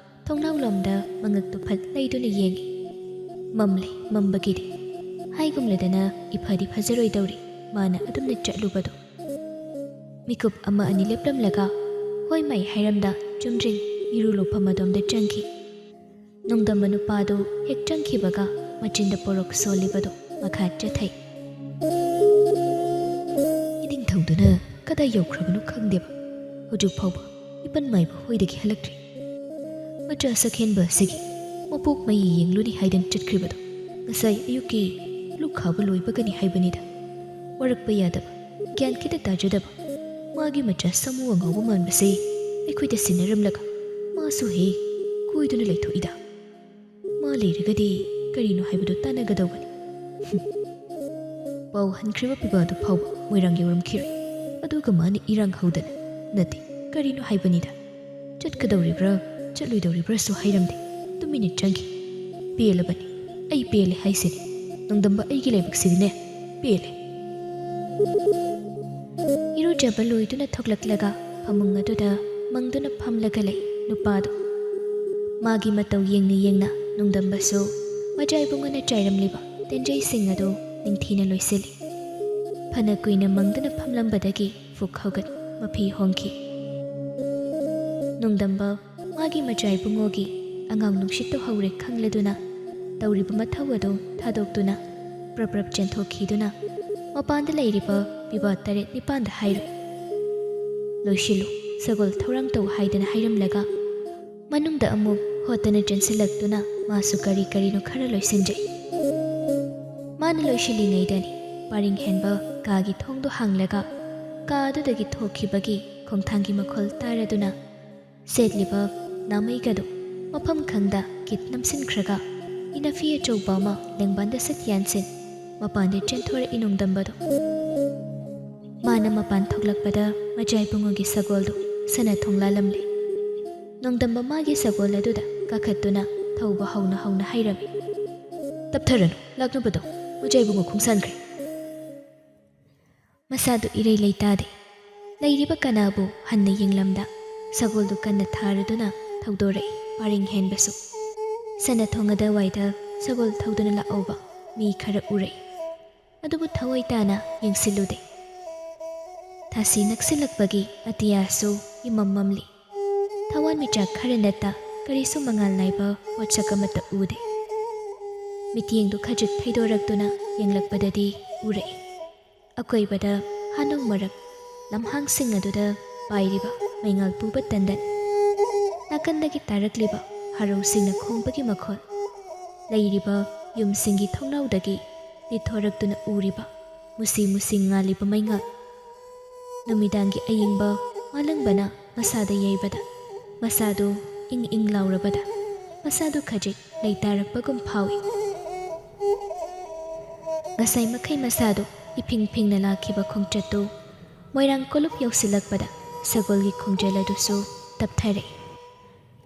ꯊꯣꯡꯅꯥꯎ ꯂꯣꯝꯗ ꯃꯉꯛꯇꯨ ꯐꯠ ꯂꯩꯗꯨꯅ ꯌꯦꯡꯏ꯫ ꯃꯝꯂꯤ, ꯃꯝꯕꯒꯤꯗꯤ꯫ ꯍꯥꯏꯒꯨꯝꯂꯗꯅ ꯏꯐꯗꯤ ꯐꯖꯔꯣꯏꯗꯧꯔꯤ ꯃꯥꯅ ꯑꯗꯨꯝꯅ ꯆꯠꯂꯨꯕꯗꯨ꯫ ꯃꯤꯀꯨꯞ ꯑꯃ ꯑꯅꯤ ꯂꯦꯞꯂꯝꯂꯒ ꯍꯣꯏ ꯃꯥꯏ ꯍꯥꯏꯔꯝꯗ ꯆꯨꯝꯗ꯭ꯔꯤꯡ ꯏꯔꯨ ꯂꯨꯐꯝ ꯑꯗꯣꯝꯗ ꯆꯪꯈꯤ꯫ ꯅꯣꯡꯗꯝꯕ ꯅꯨꯄꯥꯗꯨ ꯍꯦꯛ ꯆꯪꯈꯤꯕꯒ ꯃꯆꯤꯟꯗ ꯄꯣꯔꯣꯛ ꯁꯣꯜꯂꯤꯕꯗꯨ ꯃꯈꯥ ꯆꯠꯊꯩ꯫ ꯏꯅꯤꯡꯊꯧꯗꯨꯅ ꯀꯗꯥꯏ ꯌꯧꯈ꯭ꯔꯕꯅꯣ ꯈꯪꯗꯦꯕ, ꯍꯧꯖꯤꯛ ꯐꯥꯎꯕ ꯏꯄꯟ ꯃꯥꯏꯕ ꯍꯣꯏꯗꯒꯤ ꯍꯜꯂꯛꯇ꯭ꯔꯤ꯫ ꯃꯆꯥ ꯁꯛꯍꯦꯟꯕ ꯑꯁꯤꯒꯤ ꯃꯄꯣꯛ ꯃꯩ ꯌꯦꯡꯂꯨꯅꯤ ꯍꯥꯏꯗꯅ ꯆꯠꯈ꯭ꯔꯤꯕꯗꯣ ꯉꯁꯥꯏ ꯑꯌꯨꯛꯀꯤ ꯂꯨꯈꯥꯕ ꯂꯣꯏꯕꯒꯅꯤ ꯍꯥꯏꯕꯅꯤꯗ꯫ ꯋꯥꯔꯛꯄ ꯌꯥꯗꯕ, ꯒ꯭ꯌꯥꯟ ꯈꯤꯇ ꯇꯥꯖꯗꯕ, ꯃꯥꯒꯤ ꯃꯆꯥ ꯁꯥꯃꯨ ꯑꯉꯥꯎꯕ ꯃꯥꯟꯕꯁꯦ ꯑꯩꯈꯣꯏꯗ ꯁꯤꯟꯅꯔꯝꯂꯒ ꯃꯥꯁꯨ ꯍꯦꯛ ꯀꯣꯏꯗꯨꯅ ꯂꯩꯊꯣꯛꯏꯗ꯫ ꯃꯥ ꯂꯩꯔꯒꯗꯤ ꯀꯔꯤꯅꯣ ꯍꯥꯏꯕꯗꯨ ꯇꯥꯟꯅꯒꯗꯧꯕꯅꯤ꯫ ꯍꯨꯝ꯫ ꯄꯥꯎ ꯍꯟꯈ꯭ꯔꯤꯕ ꯄꯤꯕꯥꯗꯨ ꯐꯥꯎꯕ ꯃꯣꯏꯔꯥꯡ ꯌꯧꯔꯝꯈꯤꯔꯣꯏ꯫ ꯑꯗꯨꯒ ꯃꯥꯅ ꯏꯔꯥꯡ ꯍꯧꯗꯅ, ꯅꯠꯇꯦ, ꯀꯔꯤꯅꯣ ꯍꯥꯏꯕꯅꯤꯗ꯫ ꯆꯠꯀꯗꯧꯔꯤꯕ꯭ꯔꯥ, ꯆꯠꯂꯣꯏꯗꯧꯔꯤꯕ꯭ꯔꯥꯁꯨ ꯍꯥꯏꯔꯝꯗꯦ꯫ ꯇꯨꯃꯤꯟꯅ ꯆꯪꯈꯤ꯫ ꯄꯦꯜꯂꯕꯅꯤ꯫ ꯑꯩ ꯄꯦꯜꯂꯦ ꯍꯥꯏꯁꯤꯅꯤ꯫ ꯅꯣꯡꯗꯝꯕ ꯑꯩꯒꯤ ꯂꯥꯏꯕꯛꯁꯤꯗꯤꯅꯦ, ꯄꯦꯜꯂꯦ꯫ ꯏꯔꯨꯖꯕ ꯂꯣꯏꯗꯨꯅ ꯊꯣꯛꯂꯛꯂꯒ ꯐꯃꯨꯡ ꯑꯗꯨꯗ ꯃꯪꯗꯨꯅ ꯐꯝꯂꯒ ꯂꯩ ꯅꯨꯄꯥꯗꯨ꯫ ꯃꯥꯒꯤ ꯃꯇꯧ ꯌꯦꯡꯅ ꯌꯦꯡꯅ ꯅꯣꯡꯗꯝꯕꯁꯨ ꯃꯆꯥ ꯏꯕꯨꯡꯉꯣꯅ ꯆꯥꯏꯔꯝꯂꯤꯕ ꯇꯦꯟꯖꯩꯁꯤꯡ ꯑꯗꯨ ꯅꯤꯡꯊꯤꯅ ꯂꯣꯏꯁꯤꯜꯂꯤ꯫ ꯐꯅ ꯀꯨꯏꯅ ꯃꯪꯗꯨꯅ ꯐꯝꯂꯝꯕꯗꯒꯤ ꯐꯨꯛ ꯍꯧꯒꯠ ꯃꯐꯤ ꯍꯣꯡꯈꯤ꯫ ꯅꯣꯡꯗꯝꯕ ꯃꯥꯒꯤ ꯃꯆꯥ ꯏꯕꯨꯡꯉꯣꯒꯤ ꯑꯉꯥꯡ ꯅꯨꯡꯁꯤꯠꯇꯨ ꯍꯧꯔꯦ ꯈꯪꯂꯗꯨꯅ ꯇꯧꯔꯤꯕ ꯃꯊꯧ ꯑꯗꯨ ꯊꯥꯗꯣꯛꯇꯨꯅ ꯄ꯭ꯔꯞ ꯄ꯭ꯔꯞ ꯆꯦꯟꯊꯣꯛꯈꯤꯗꯨꯅ ꯃꯄꯥꯟꯗ ꯂꯩꯔꯤꯕ ꯄꯤꯕꯥ ꯇꯔꯦꯠ ꯅꯤꯄꯥꯟꯗ ꯍꯥꯏꯔꯨꯏ꯫ "ꯂꯣꯏꯁꯤꯜꯂꯨ, ꯁꯒꯣꯜ ꯊꯧꯔꯥꯡ ꯇꯧ" ꯍꯥꯏꯗꯅ ꯍꯥꯏꯔꯝꯂꯒ ꯃꯅꯨꯡꯗ ꯑꯃꯨꯛ ꯍꯣꯠꯇꯅ ꯆꯦꯟꯁꯤꯜꯂꯛꯇꯨꯅ ꯃꯥꯁꯨ ꯀꯔꯤ ꯀꯔꯤꯅꯣ ꯈꯔ ꯂꯣꯏꯁꯤꯟꯖꯩ꯫ ꯃꯥꯅ ꯂꯣꯏꯁꯤꯜꯂꯤꯉꯩꯗꯅꯤ ꯄꯔꯤꯡ ꯍꯦꯟꯕ ꯀꯥꯒꯤ ꯊꯣꯡꯗꯣ ꯍꯥꯡꯂꯒ ꯀꯥ ꯑꯗꯨꯗꯒꯤ ꯊꯣꯛꯈꯤꯕꯒꯤ ꯈꯣꯡꯊꯥꯡꯒꯤ ꯃꯈꯣꯜ ꯇꯥꯔꯗꯨꯅ ꯁꯦꯠꯂꯤꯕ ꯅꯥꯃꯩꯒꯗꯨ ꯃꯐꯝ ꯈꯪꯗ ꯀꯤꯠ ꯅꯝꯁꯤꯟꯈ꯭ꯔꯒ ꯏꯅꯐꯤ ꯑꯆꯧꯕ ꯑꯃ ꯂꯦꯡꯕꯥꯟꯗ ꯁꯠ ꯌꯥꯟꯁꯤꯟ ꯃꯄꯥꯟꯗ ꯆꯦꯟꯊꯣꯔꯛꯏ ꯅꯣꯡꯗꯝꯕꯗꯣ꯫ ꯃꯥꯅ ꯃꯄꯥꯟ ꯊꯣꯛꯂꯛꯄꯗ ꯃꯆꯥ ꯏꯕꯨꯡꯉꯣꯒꯤ ꯁꯒꯣꯜꯗꯨ ꯁꯅꯥ ꯊꯣꯡ ꯂꯥꯜꯂꯝꯂꯦ꯫ ꯅꯣꯡꯗꯝꯕ ꯃꯥꯒꯤ ꯁꯒꯣꯜ ꯑꯗꯨꯗ ꯀꯥꯈꯠꯇꯨꯅ ꯊꯧꯕ ꯍꯧꯅ ꯍꯧꯅ ꯍꯥꯏꯔꯝꯃꯤ꯫ "ꯇꯞꯊꯔꯅꯨ, ꯂꯥꯛꯅꯕꯗꯣ, ꯃꯆꯥ ꯏꯕꯨꯡꯉꯣ ꯈꯣꯡꯁꯥꯟꯈ꯭ꯔꯦ꯫" ꯃꯁꯥꯗꯨ ꯏꯔꯩ ꯂꯩꯇꯥꯗꯦ꯫ ꯂꯩꯔꯤꯕ ꯀꯅꯥꯕꯨ ꯍꯟꯅ ꯌꯦꯡꯂꯝꯗ ꯁꯒꯣꯜꯗꯨ ꯀꯟꯅ ꯊꯥꯔꯗꯨꯅ ꯊꯧꯗꯣꯔꯛꯏ ꯄꯔꯤꯡ ꯍꯦꯟꯕꯁꯨ꯫ ꯁꯅꯥ ꯊꯣꯡ ꯑꯗꯨꯋꯥꯏꯗ ꯁꯒꯣꯜ ꯊꯧꯗꯨꯅ ꯂꯥꯛꯍꯧꯕ ꯃꯤ ꯈꯔ ꯎꯔꯛꯏ꯫ ꯑꯗꯨꯕꯨ ꯊꯑꯣꯏ ꯇꯥꯅ ꯌꯦꯡꯁꯤꯜꯂꯨꯗꯦ꯫ ꯊꯥꯁꯤ ꯅꯛꯁꯤꯜꯂꯛꯄꯒꯤ ꯑꯇꯤꯌꯥꯁꯨ ꯏꯃꯝ ꯃꯝꯂꯤ꯫ ꯊꯋꯥꯟꯃꯤꯆꯥꯛ ꯈꯔ ꯅꯠꯇ ꯀꯔꯤꯁꯨ ꯃꯉꯥꯜ ꯅꯥꯏꯕ ꯄꯣꯠꯁꯛ ꯑꯃꯠꯇ ꯎꯗꯦ꯫ ꯃꯤꯠꯌꯦꯡꯗꯨ ꯈꯖꯤꯛ ꯊꯩꯗꯣꯔꯛꯇꯨꯅ ꯌꯦꯡꯂꯛꯄꯗꯗꯤ ꯎꯔꯛꯏ꯫ ꯑꯀꯣꯏꯕꯗ ꯍꯥꯅꯧ ꯃꯔꯛ ꯂꯝꯍꯥꯡꯁꯤꯡ ꯑꯗꯨꯗ ꯄꯥꯏꯔꯤꯕ ꯃꯩꯉꯥꯜ ꯄꯨꯕ ꯇꯟꯗꯟ, ꯅꯥꯀꯟꯗꯒꯤ ꯇꯥꯔꯛꯂꯤꯕ ꯍꯔꯧꯁꯤꯡꯅ ꯈꯣꯡꯕꯒꯤ ꯃꯈꯣꯜ, ꯂꯩꯔꯤꯕ ꯌꯨꯝꯁꯤꯡꯒꯤ ꯊꯣꯡꯅꯥꯎꯗꯒꯤ ꯂꯤꯊꯣꯔꯛꯇꯨꯅ ꯎꯔꯤꯕ ꯃꯨꯁꯤ ꯃꯨꯁꯤ ꯉꯥꯜꯂꯤꯕ ꯃꯩꯉꯥꯜ, ꯅꯨꯃꯤꯗꯥꯡꯒꯤ ꯑꯏꯪꯕ ꯃꯥꯂꯪꯕꯅ ꯃꯁꯥꯗ ꯌꯩꯕꯗ, ꯃꯁꯥꯗꯨ ꯏꯪ ꯏꯪ ꯂꯥꯎꯔꯕꯗ, ꯃꯁꯥꯗꯨ ꯈꯖꯤꯛ ꯂꯩꯇꯥꯔꯛꯄꯒꯨꯝ ꯐꯥꯎꯏ꯫ ꯉꯁꯥꯏ ꯃꯈꯩ ꯃꯁꯥꯗꯨ ꯏꯐꯤꯡ ꯐꯤꯡꯅ ꯂꯥꯛꯈꯤꯕ ꯈꯣꯡꯆꯠꯇꯨ ꯃꯣꯏꯔꯥꯡ ꯀꯣꯂꯨꯞ ꯌꯧꯁꯤꯜꯂꯛꯄꯗ ꯁꯒꯣꯜꯒꯤ ꯈꯣꯡꯖꯦꯜ ꯑꯗꯨꯁꯨ ꯇꯞꯊꯔꯛꯏ꯫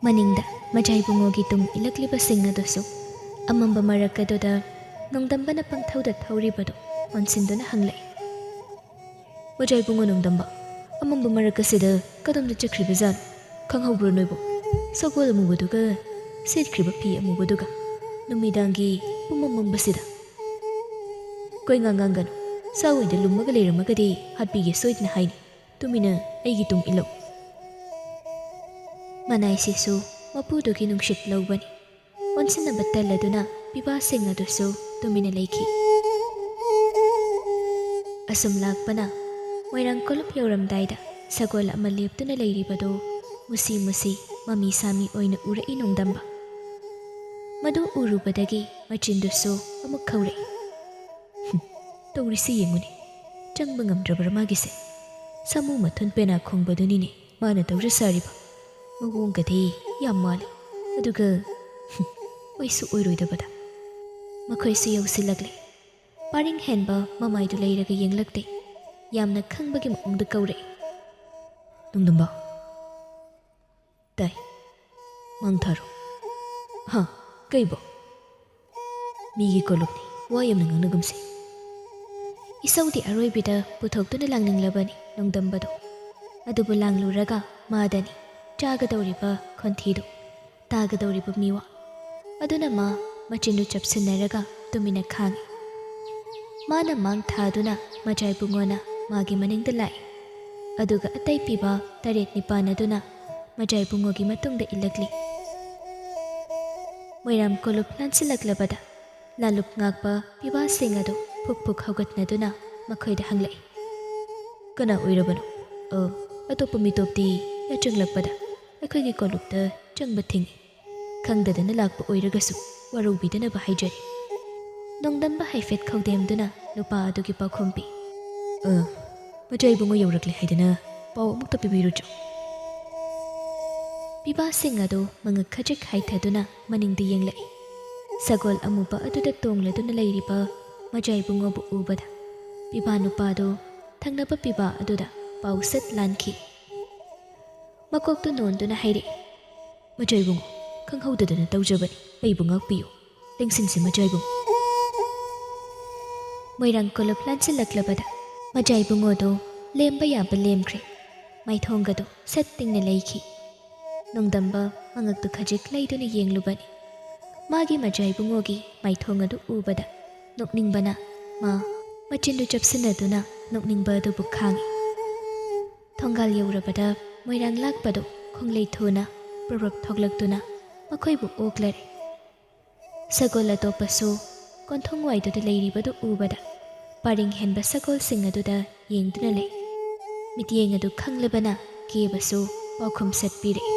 ꯃꯅꯤꯡꯗ ꯃꯆꯥ ꯏꯕꯨꯡꯉꯣꯒꯤ ꯇꯨꯡ ꯏꯜꯂꯛꯂꯤꯕꯁꯤꯡ ꯑꯗꯨꯁꯨ ꯑꯃꯝꯕ ꯃꯔꯛ ꯑꯗꯨꯗ ꯅꯣꯡꯗꯝꯕꯅ ꯄꯪꯊꯧꯗ ꯊꯧꯔꯤꯕꯗꯨ ꯑꯣꯟꯁꯤꯟꯗꯨꯅ ꯍꯪꯂꯛꯏ꯫ "ꯃꯆꯥ ꯏꯕꯨꯡꯉꯣ ꯅꯣꯡꯗꯝꯕ, ꯑꯃꯝꯕ ꯃꯔꯛ ꯑꯁꯤꯗ ꯀꯗꯣꯝꯗ ꯆꯠꯈ꯭ꯔꯤꯕꯖꯥꯠꯅꯣ? ꯈꯪꯍꯧꯕ꯭ꯔꯣ ꯅꯣꯏꯕꯨ? ꯁꯒꯣꯜ ꯑꯃꯨꯕꯗꯨꯒ ꯁꯦꯠꯈ꯭ꯔꯤꯕ ꯐꯤ ꯑꯃꯨꯕꯗꯨꯒ ꯅꯨꯃꯤꯗꯥꯡꯒꯤ ꯄꯨꯝꯃꯝ ꯃꯝꯕꯁꯤꯗ?" "ꯀꯣꯏ ꯉꯥꯡ ꯉꯥꯡꯒꯅꯨ꯫ ꯁꯥ ꯍꯨꯏꯗ ꯂꯨꯝꯃꯒ ꯂꯩꯔꯝꯃꯒꯗꯤ ꯍꯥꯠꯄꯤꯒꯦ ꯁꯣꯏꯗꯅ ꯍꯥꯏꯅꯤ꯫ ꯇꯨꯃꯤꯟꯅ ꯑꯩꯒꯤ ꯇꯨꯡ ꯏꯜꯂꯨ꯫" ꯃꯅꯥꯏꯁꯤꯁꯨ ꯃꯄꯨꯗꯨꯒꯤ ꯅꯨꯡꯁꯤꯠ ꯂꯧꯕꯅꯤ꯫ ꯑꯣꯟꯁꯤꯟꯅꯕ ꯇꯜꯂꯗꯨꯅ ꯄꯤꯕꯥꯁꯤꯡ ꯑꯗꯨꯁꯨ ꯇꯨꯃꯤꯟꯅ ꯂꯩꯈꯤ꯫ ꯑꯁꯨꯝ ꯂꯥꯛꯄꯅ ꯃꯣꯏꯔꯥꯡ ꯀꯣꯂꯨꯞ ꯌꯧꯔꯝꯗꯥꯏꯗ ꯁꯒꯣꯜ ꯑꯃ ꯂꯦꯞꯇꯨꯅ ꯂꯩꯔꯤꯕꯗꯨ ꯃꯨꯁꯤ ꯃꯨꯁꯤ ꯃꯃꯤ ꯁꯥꯃꯤ ꯑꯣꯏꯅ ꯎꯔꯛꯏ ꯅꯣꯡꯗꯝꯕ꯫ ꯃꯗꯨ ꯎꯔꯨꯕꯗꯒꯤ ꯃꯆꯤꯟꯗꯨꯁꯨ ꯑꯃꯨꯛ ꯈꯧꯔꯛꯏ꯫ "ꯍꯨꯝ, ꯇꯧꯔꯤꯁꯤ ꯌꯦꯡꯉꯨꯅꯦ, ꯆꯪꯕ ꯉꯝꯗ꯭ꯔꯕ꯭ꯔꯥ ꯃꯥꯒꯤꯁꯦ? ꯁꯥꯃꯨ ꯃꯊꯨꯟ ꯄꯦꯅꯥ ꯈꯣꯡꯕꯗꯨꯅꯤꯅꯦ ꯃꯥꯅ ꯇꯧꯖ ꯁꯥꯔꯤꯕ꯫ ꯃꯑꯣꯡꯒꯗꯤ ꯌꯥꯝ ꯃꯥꯜꯂꯤ꯫ ꯑꯗꯨꯒ, ꯍꯨꯝ, ꯑꯣꯏꯁꯨ ꯑꯣꯏꯔꯣꯏꯗꯕꯗ꯫" ꯃꯈꯣꯏꯁꯨ ꯌꯧꯁꯤꯜꯂꯛꯂꯦ꯫ ꯄꯥꯔꯤꯡ ꯍꯦꯟꯕ ꯃꯃꯥꯏꯗꯨ ꯂꯩꯔꯒ ꯌꯦꯡꯂꯛꯇꯦ꯫ ꯌꯥꯝꯅ ꯈꯪꯕꯒꯤ ꯃꯑꯣꯡꯗ ꯀꯧꯔꯛꯏ꯫ "ꯅꯣꯡꯗꯝꯕ꯫" "ꯇꯥꯏ꯫ ꯃꯥꯡ ꯊꯥꯔꯣ꯫" "ꯍꯥ? ꯀꯩꯕꯣ?" "ꯃꯤꯒꯤ ꯀꯣꯂꯨꯞꯅꯤ, ꯋꯥ ꯌꯥꯝꯅ ꯉꯥꯡꯅꯒꯨꯝꯁꯦ꯫" ꯏꯁꯧꯗꯤ ꯑꯔꯣꯏꯕꯤꯗ ꯄꯨꯊꯣꯛꯇꯨꯅ ꯂꯥꯡꯅꯤꯡꯂꯕꯅꯤ ꯅꯣꯡꯗꯝꯕꯗꯣ꯫ ꯑꯗꯨꯕꯨ ꯂꯥꯡꯂꯨꯔꯒ ꯃꯥꯗꯅꯤ ꯆꯥꯒꯗꯧꯔꯤꯕ ꯈꯣꯟꯊꯤꯗꯨ, ꯇꯥꯒꯗꯧꯔꯤꯕ ꯃꯤꯋꯥ꯫ ꯑꯗꯨꯅ ꯃꯥ ꯃꯆꯤꯟꯗꯨ ꯆꯞꯁꯤꯟꯅꯔꯒ ꯇꯨꯃꯤꯟꯅ ꯈꯥꯡꯏ꯫ ꯃꯥꯅ ꯃꯥꯡ ꯊꯥꯗꯨꯅ ꯃꯖꯥꯏ ꯕꯨꯡꯉꯣꯅ ꯃꯥꯒꯤ ꯃꯅꯤꯡꯗ ꯂꯥꯛꯏ꯫ ꯑꯗꯨꯒ ꯑꯇꯩ ꯄꯤꯕ ꯇꯔꯦꯠ ꯅꯤꯄꯥꯟ ꯑꯗꯨꯅ ꯃꯖꯥꯏ ꯕꯨꯡꯉꯣꯒꯤ ꯃꯇꯨꯡꯗ ꯏꯜꯂꯛꯂꯤ꯫ ꯃꯣꯏꯔꯥꯡ ꯀꯣꯂꯨꯞ ꯂꯥꯟꯁꯤꯜꯂꯛꯂꯕꯗ ꯂꯥꯂꯨꯞ ꯉꯥꯛꯄ ꯄꯤꯕꯥꯁꯤꯡ ꯑꯗꯨ ꯐꯨꯛ ꯐꯨꯛ ꯍꯧꯒꯠꯅꯗꯨꯅ ꯃꯈꯣꯏꯗ ꯍꯪꯂꯛꯏ꯫ "ꯀꯅꯥ ꯑꯣꯏꯔꯕꯅꯣ? ꯑ, ꯑꯇꯣꯞꯄ ꯃꯤꯇꯣꯞꯇꯤ ꯌꯥꯆꯪꯂꯛꯄꯗ ꯑꯩꯈꯣꯏꯒꯤ ꯀꯣꯂꯨꯞꯇ ꯆꯪꯕ ꯊꯤꯡꯏ꯫ ꯈꯪꯗꯗꯅ ꯂꯥꯛꯄ ꯑꯣꯏꯔꯒꯁꯨ ꯋꯥꯔꯧꯕꯤꯗꯅꯕ ꯍꯥꯏꯖꯔꯤ꯫" ꯅꯣꯡꯗꯝꯕ ꯍꯥꯏꯐꯦꯠ ꯈꯧꯗꯦꯝꯗꯨꯅ ꯅꯨꯄꯥ ꯑꯗꯨꯒꯤ ꯄꯥꯎꯈꯨꯝ ꯄꯤ꯫ "ꯑ, ꯃꯖꯥꯏ ꯕꯨꯡꯉꯣ ꯌꯧꯔꯛꯂꯦ ꯍꯥꯏꯗꯅ ꯄꯥꯎ ꯑꯃꯨꯛꯇ ꯄꯤꯕꯤꯔꯨꯆꯣ꯫" ꯄꯤꯕꯥꯁꯤꯡ ꯑꯗꯨ ꯃꯉꯛ ꯈꯖꯤꯛ ꯍꯥꯏꯊꯗꯨꯅ ꯃꯅꯤꯡꯗ ꯌꯦꯡꯂꯛꯏ꯫ ꯁꯒꯣꯜ ꯑꯃꯨꯕ ꯑꯗꯨꯗ ꯇꯣꯡꯂꯗꯨꯅ ꯂꯩꯔꯤꯕ ꯃꯖꯥꯏ ꯕꯨꯡꯉꯣꯕꯨ ꯎꯕꯗ ꯄꯤꯕꯥ ꯅꯨꯄꯥꯗꯨ ꯊꯪꯅꯕ ꯄꯤꯕꯥ ꯑꯗꯨꯗ ꯄꯥꯎ ꯁꯠ ꯂꯥꯟꯈꯤ꯫ ꯃꯀꯣꯛꯇꯨ ꯅꯣꯟꯗꯨꯅ ꯍꯥꯏꯔꯛꯏ, "ꯃꯖꯥꯏ ꯕꯨꯡꯉꯣ, ꯈꯪꯍꯧꯗꯗꯅ ꯇꯧꯖꯕꯅꯤ, ꯑꯩꯕꯨ ꯉꯥꯛꯄꯤꯌꯨ, ꯂꯦꯡꯁꯤꯟꯁꯤ ꯃꯖꯥꯏ ꯕꯨꯡꯉꯣ꯫" ꯃꯣꯏꯔꯥꯡ ꯀꯣꯂꯨꯞ ꯂꯥꯟꯁꯤꯜꯂꯛꯂꯕꯗ ꯃꯖꯥꯏ ꯕꯨꯡꯉꯣꯗꯨ ꯂꯦꯝꯕ ꯌꯥꯕ ꯂꯦꯝꯈ꯭ꯔꯦ꯫ ꯃꯥꯏꯊꯣꯡꯒꯗꯨ ꯁꯠ ꯇꯤꯡꯅ ꯂꯩꯈꯤ꯫ ꯅꯣꯡꯗꯝꯕ ꯃꯉꯛꯇꯨ ꯈꯖꯤꯛ ꯂꯩꯗꯨꯅ ꯌꯦꯡꯂꯨꯕꯅꯤ꯫ ꯃꯥꯒꯤ ꯃꯖꯥꯏ ꯕꯨꯡꯉꯣꯒꯤ ꯃꯥꯏꯊꯣꯡ ꯑꯗꯨ ꯎꯕꯗ ꯅꯣꯛꯅꯤꯡꯕꯅ ꯃꯥ ꯃꯆꯤꯟꯗꯨ ꯆꯞꯁꯤꯟꯅꯗꯨꯅ ꯅꯣꯛꯅꯤꯡꯕ ꯑꯗꯨꯕꯨ ꯈꯥꯡꯏ꯫ ꯊꯣꯡꯒꯥꯜ ꯌꯧꯔꯕꯗ ꯃꯣꯏꯔꯥꯡ ꯂꯥꯛꯄꯗꯨ ꯈꯣꯡꯂꯩ ꯊꯨꯅ ꯄ꯭ꯔꯞ ꯄ꯭ꯔꯞ ꯊꯣꯛꯂꯛꯇꯨꯅ ꯃꯈꯣꯏꯕꯨ ꯑꯣꯛꯂꯔꯦ꯫ ꯁꯒꯣꯜ ꯑꯇꯣꯞꯄꯁꯨ ꯀꯣꯟꯊꯣꯡ ꯋꯥꯏꯗꯨꯗ ꯂꯩꯔꯤꯕꯗꯨ ꯎꯕꯗ ꯄꯔꯤꯡ ꯍꯦꯟꯕ ꯁꯒꯣꯜꯁꯤꯡ ꯑꯗꯨꯗ ꯌꯦꯡꯗꯨꯅ ꯂꯩ꯫ ꯃꯤꯠꯌꯦꯡ ꯑꯗꯨ ꯈꯪꯂꯕꯅ ꯀꯦꯕꯁꯨ ꯄꯥꯎꯈꯨꯝ ꯁꯠ ꯄꯤꯔꯛꯏ꯫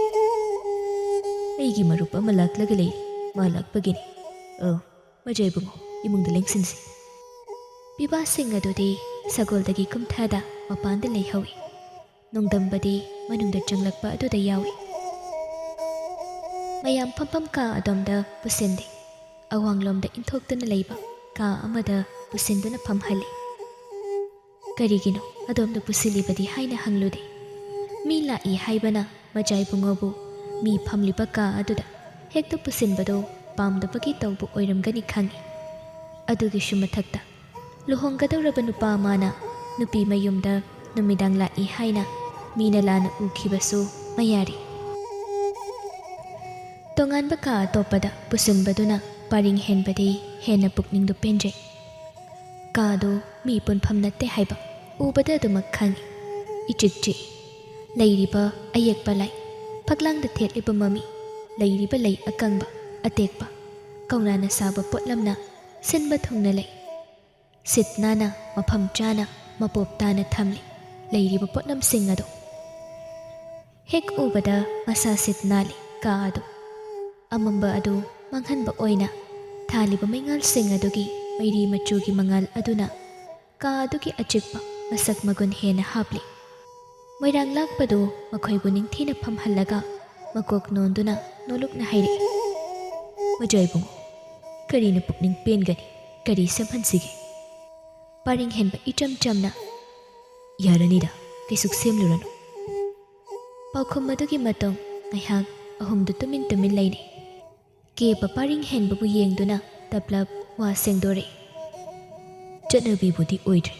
"ꯑꯩꯒꯤ ꯃꯔꯨꯞ ꯑꯃ ꯂꯥꯛꯂꯒ ꯂꯩꯔꯤ꯫ ꯃꯥ ꯂꯥꯛꯄꯒꯤꯅꯤ꯫ ꯑ, ꯃꯖꯥ ꯏꯕꯨꯡꯉꯣ, ꯏꯃꯨꯡꯗ ꯂꯦꯡꯁꯤꯟꯁꯤ꯫" ꯄꯤꯕꯥꯁꯤꯡ ꯑꯗꯨꯗꯤ ꯁꯒꯣꯜꯗꯒꯤ ꯀꯨꯝꯊꯗ ꯃꯄꯥꯟꯗ ꯂꯩꯍꯧꯏ꯫ ꯅꯣꯡꯗꯝꯕꯗꯤ ꯃꯅꯨꯡꯗ ꯆꯪꯂꯛꯄ ꯑꯗꯨꯗ ꯌꯥꯎꯏ꯫ ꯃꯌꯥꯝ ꯐꯝꯐꯝ ꯀꯥ ꯑꯗꯣꯝꯗ ꯄꯨꯁꯤꯟꯗꯦ꯫ ꯑꯋꯥꯡꯂꯣꯝꯗ ꯏꯟꯊꯣꯛꯇꯨꯅ ꯂꯩꯕ ꯀꯥ ꯑꯃꯗ ꯄꯨꯁꯤꯟꯗꯨꯅ ꯐꯝꯍꯜꯂꯤ꯫ "ꯀꯔꯤꯒꯤꯅꯣ ꯑꯗꯣꯝꯗ ꯄꯨꯁꯤꯜꯂꯤꯕꯗꯤ?" ꯍꯥꯏꯅ ꯍꯪꯂꯨꯗꯦ꯫ ꯃꯤ ꯂꯥꯛꯏ ꯍꯥꯏꯕꯅ ꯃꯖꯥ ꯏꯕꯨꯡꯉꯣꯕꯨ ꯃꯤ ꯐꯝꯂꯤꯕ ꯀꯥ ꯑꯗꯨꯗ ꯍꯦꯛꯇ ꯄꯨꯁꯤꯟꯕꯗꯣ ꯄꯥꯝꯗꯕꯒꯤ ꯇꯧꯕ ꯑꯣꯏꯔꯝꯒꯅꯤ ꯈꯪꯏ꯫ ꯑꯗꯨꯒꯤꯁꯨ ꯃꯊꯛꯇ, ꯂꯨꯍꯣꯡꯒꯗꯧꯔꯕ ꯅꯨꯄꯥ ꯑꯃꯅ ꯅꯨꯄꯤ ꯃꯌꯨꯝꯗ ꯅꯨꯃꯤꯗꯥꯡ ꯂꯥꯛꯏ ꯍꯥꯏꯅ ꯃꯤꯅ ꯂꯥꯟꯅ ꯎꯈꯤꯕꯁꯨ ꯃꯌꯥꯔꯤ꯫ ꯇꯣꯉꯥꯟꯕ ꯀꯥ ꯑꯇꯣꯞꯄꯗ ꯄꯨꯁꯤꯟꯕꯗꯨꯅ ꯄꯔꯤꯡ ꯍꯦꯟꯕꯗꯤ ꯍꯦꯟꯅ ꯄꯨꯛꯅꯤꯡꯗꯨ ꯄꯦꯟꯖꯩ꯫ ꯀꯥꯗꯨ ꯃꯤ ꯄꯨꯟꯐꯝ ꯅꯠꯇꯦ ꯍꯥꯏꯕ ꯎꯕꯗ ꯑꯗꯨꯃꯛ ꯈꯪꯏ꯫ ꯏꯆꯤꯛ ꯆꯤꯛꯏ꯫ ꯂꯩꯔꯤꯕ ꯑꯌꯦꯛꯄ ꯂꯥꯏ, ꯐꯛꯂꯥꯡꯗ ꯊꯦꯠꯂꯤꯕ ꯃꯃꯤ, ꯂꯩꯔꯤꯕ ꯂꯩ ꯑꯀꯪꯕ, ꯑꯇꯦꯛꯄ, ꯀꯧꯅꯥꯅ ꯁꯥꯕ ꯄꯣꯠꯂꯝꯅ ꯁꯤꯟꯕ ꯊꯨꯡꯅ ꯂꯩ꯫ ꯁꯤꯠ ꯅꯥꯟꯅ, ꯃꯐꯝ ꯆꯥꯅ, ꯃꯄꯣꯞ ꯇꯥꯅ ꯊꯝꯂꯤ ꯂꯩꯔꯤꯕ ꯄꯣꯠꯂꯝꯁꯤꯡ ꯑꯗꯨ꯫ ꯍꯦꯛ ꯎꯕꯗ ꯃꯁꯥ ꯁꯤꯠ ꯅꯥꯜꯂꯤ ꯀꯥ ꯑꯗꯨ꯫ ꯑꯃꯝꯕ ꯑꯗꯨ ꯃꯥꯡꯍꯟꯕ ꯑꯣꯏꯅ ꯊꯥꯜꯂꯤꯕ ꯃꯩꯉꯥꯜꯁꯤꯡ ꯑꯗꯨꯒꯤ ꯃꯩꯔꯤ ꯃꯆꯨꯒꯤ ꯃꯉꯥꯜ ꯑꯗꯨꯅ ꯀꯥ ꯑꯗꯨꯒꯤ ꯑꯆꯤꯛꯄ ꯃꯁꯛ ꯃꯒꯨꯟ ꯍꯦꯟꯅ ꯍꯥꯞꯂꯤ꯫ ꯃꯣꯏꯔꯥꯡ ꯂꯥꯛꯄꯗꯨ ꯃꯈꯣꯏꯕꯨ ꯅꯤꯡꯊꯤꯅ ꯐꯝꯍꯜꯂꯒ ꯃꯀꯣꯛ ꯅꯣꯟꯗꯨꯅ ꯅꯣꯂꯨꯛꯅ ꯍꯥꯏꯔꯛꯏ, "ꯃꯖꯥ ꯏꯕꯨꯡꯉꯣ, ꯀꯔꯤꯅ ꯄꯨꯛꯅꯤꯡ ꯄꯦꯟꯒꯅꯤ? ꯀꯔꯤ ꯁꯦꯝꯍꯟꯁꯤꯒꯦ?" ꯄꯔꯤꯡ ꯍꯦꯟꯕ ꯏꯆꯝ ꯆꯝꯅ, "ꯌꯥꯔꯅꯤꯗ, ꯀꯩꯁꯨ ꯁꯦꯝꯂꯨꯔꯅꯨ꯫" ꯄꯥꯎꯈꯨꯝ ꯑꯗꯨꯒꯤ ꯃꯇꯨꯡ ꯉꯥꯏꯍꯥꯛ ꯑꯍꯨꯝꯗꯨ ꯇꯨꯃꯤꯟ ꯇꯨꯃꯤꯟ ꯂꯩꯅꯩ꯫ ꯀꯦꯕ ꯄꯔꯤꯡ ꯍꯦꯟꯕꯕꯨ ꯌꯦꯡꯗꯨꯅ ꯇꯞꯂꯞ ꯋꯥ ꯁꯦꯡꯗꯣꯔꯛꯏ, "ꯆꯠꯅꯕꯤꯕꯨꯗꯤ ꯑꯣꯏꯗ꯭ꯔꯦ꯫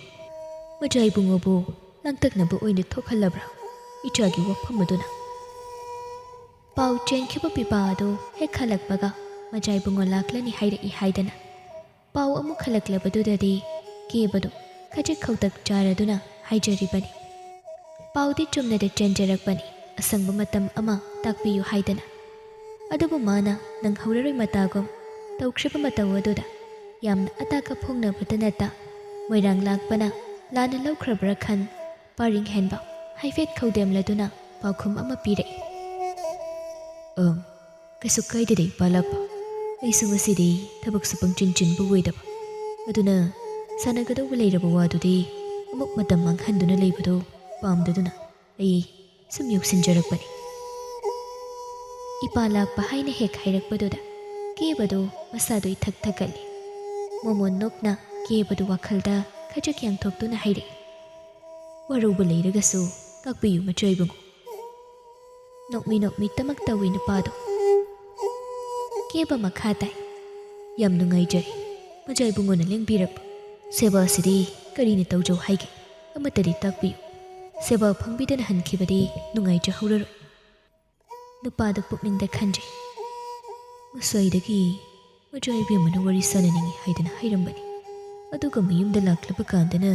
ꯃꯖꯥ ꯏꯕꯨꯡꯉꯣꯕꯨ ꯂꯥꯡꯇꯛꯅꯕ ꯑꯣꯏꯅ ꯊꯣꯛꯍꯜꯂꯕ꯭ꯔꯥ ꯏꯆꯥꯒꯤ ꯋꯥꯐꯝ ꯑꯗꯨꯅ?" ꯄꯥꯎ ꯆꯦꯟꯈꯤꯕ ꯄꯤꯕꯥ ꯑꯗꯨ ꯍꯦꯛ ꯍꯜꯂꯛꯄꯒ ꯃꯖꯥ ꯏꯕꯨꯡꯉꯣ ꯂꯥꯛꯂꯅꯤ ꯍꯥꯏꯔꯛꯏ ꯍꯥꯏꯗꯅ ꯄꯥꯎ ꯑꯃꯨꯛ ꯍꯜꯂꯛꯂꯕꯗꯨꯗꯗꯤ ꯀꯦꯕꯗꯨ ꯈꯖꯤꯛ ꯈꯧꯇꯛ ꯆꯥꯔꯗꯨꯅ ꯍꯥꯏꯖꯔꯤꯕꯅꯤ꯫ ꯄꯥꯎꯗꯤ ꯆꯨꯝꯅꯗ ꯆꯦꯟꯖꯔꯛꯄꯅꯤ, ꯑꯁꯪꯕ ꯃꯇꯝ ꯑꯃ ꯇꯥꯛꯄꯤꯌꯨ ꯍꯥꯏꯗꯅ꯫ ꯑꯗꯨꯕꯨ ꯃꯥꯅ ꯅꯪꯍꯧꯔꯔꯣꯏ ꯃꯇꯥꯒꯨꯝ ꯇꯧꯈ꯭ꯔꯤꯕ ꯃꯇꯧ ꯑꯗꯨꯗ ꯌꯥꯝꯅ ꯑꯇꯥꯛ ꯑꯐꯣꯡꯅꯕꯇ ꯅꯠꯇ ꯃꯣꯏꯔꯥꯡ ꯂꯥꯛꯄꯅ ꯂꯥꯟꯅ ꯂꯧꯈ꯭ꯔꯕ꯭ꯔꯥ ꯈꯟ, ꯄꯥꯔꯤꯡ ꯍꯦꯟꯕ ꯍꯥꯏꯐꯦꯠ ꯈꯧꯗꯦꯝꯂꯗꯨꯅ ꯄꯥꯎꯈꯨꯝ ꯑꯃ ꯄꯤꯔꯛꯏ꯫ "ꯑꯪ, ꯀꯩꯁꯨ ꯀꯥꯏꯗꯦꯗ, ꯏꯄꯥ ꯂꯥꯛꯄ꯫ ꯑꯩꯁꯨ ꯉꯁꯤꯗꯤ ꯊꯕꯛꯁꯨ ꯄꯪꯆꯤꯟ ꯆꯤꯟꯕ ꯑꯣꯏꯗꯕ꯫ ꯑꯗꯨꯅ ꯁꯥꯟꯅꯒꯗꯧꯕ ꯂꯩꯔꯕ ꯋꯥꯗꯨꯗꯤ ꯑꯃꯨꯛ ꯃꯇꯝ ꯃꯥꯡꯍꯟꯗꯨꯅ ꯂꯩꯕꯗꯣ ꯄꯥꯝꯗꯗꯨꯅ ꯑꯩ ꯁꯨꯝ ꯌꯧꯁꯤꯟꯖꯔꯛꯄꯅꯤ꯫" ꯏꯄꯥ ꯂꯥꯛꯄ ꯍꯥꯏꯅ ꯍꯦꯛ ꯍꯥꯏꯔꯛꯄꯗꯨꯗ ꯀꯦꯕꯗꯨ ꯃꯁꯥꯗꯨ ꯏꯊꯛ ꯊꯛꯀꯠꯂꯤ꯫ ꯃꯣꯃꯣꯟ ꯅꯣꯛꯅ ꯀꯦꯕꯗꯨ ꯋꯥꯈꯜꯗ ꯈꯖꯤꯛ ꯌꯥꯡꯊꯣꯛꯇꯨꯅ ꯍꯥꯏꯔꯛꯏ, "ꯋꯥꯔꯧꯕ ꯂꯩꯔꯒꯁꯨ ꯇꯥꯛꯄꯤꯌꯨ, ꯃꯆꯥ ꯏꯕꯨꯡꯉꯣ꯫" ꯅꯣꯛꯃꯤ ꯅꯣꯛꯃꯤ ꯇꯃꯛ ꯇꯧꯏ ꯅꯨꯄꯥꯗꯣ꯫ ꯀꯦꯕ ꯃꯈꯥ ꯇꯥꯏ꯫ "ꯌꯥꯝ ꯅꯨꯡꯉꯥꯏꯖꯔꯦ, ꯃꯆꯥ ꯏꯕꯨꯡꯉꯣꯅ ꯂꯦꯡꯕꯤꯔꯛꯄ꯫ ꯁꯦꯕꯥꯁꯤꯗꯤ ꯀꯔꯤꯅ ꯇꯧꯖꯧ ꯍꯥꯏꯒꯦ? ꯑꯃꯠꯇꯗꯤ ꯇꯥꯛꯄꯤꯌꯨ꯫ ꯁꯦꯕꯥ ꯐꯪꯕꯤꯗꯅ ꯍꯟꯈꯤꯕꯗꯤ ꯅꯨꯡꯉꯥꯏꯖꯍꯧꯔꯔꯣꯏ꯫" ꯅꯨꯄꯥꯗꯨ ꯄꯨꯛꯅꯤꯡꯗ ꯈꯟꯖꯩ, "ꯉꯁꯥꯏꯗꯒꯤ ꯃꯆꯥ ꯏꯕꯦꯝꯃꯅ ꯋꯥꯔꯤ ꯁꯥꯟꯅꯅꯤꯡꯏ ꯍꯥꯏꯗꯅ ꯍꯥꯏꯔꯝꯕꯅꯤ, ꯑꯗꯨꯒ ꯃꯌꯨꯝꯗ ꯂꯥꯛꯂꯕ ꯀꯥꯟꯗꯅ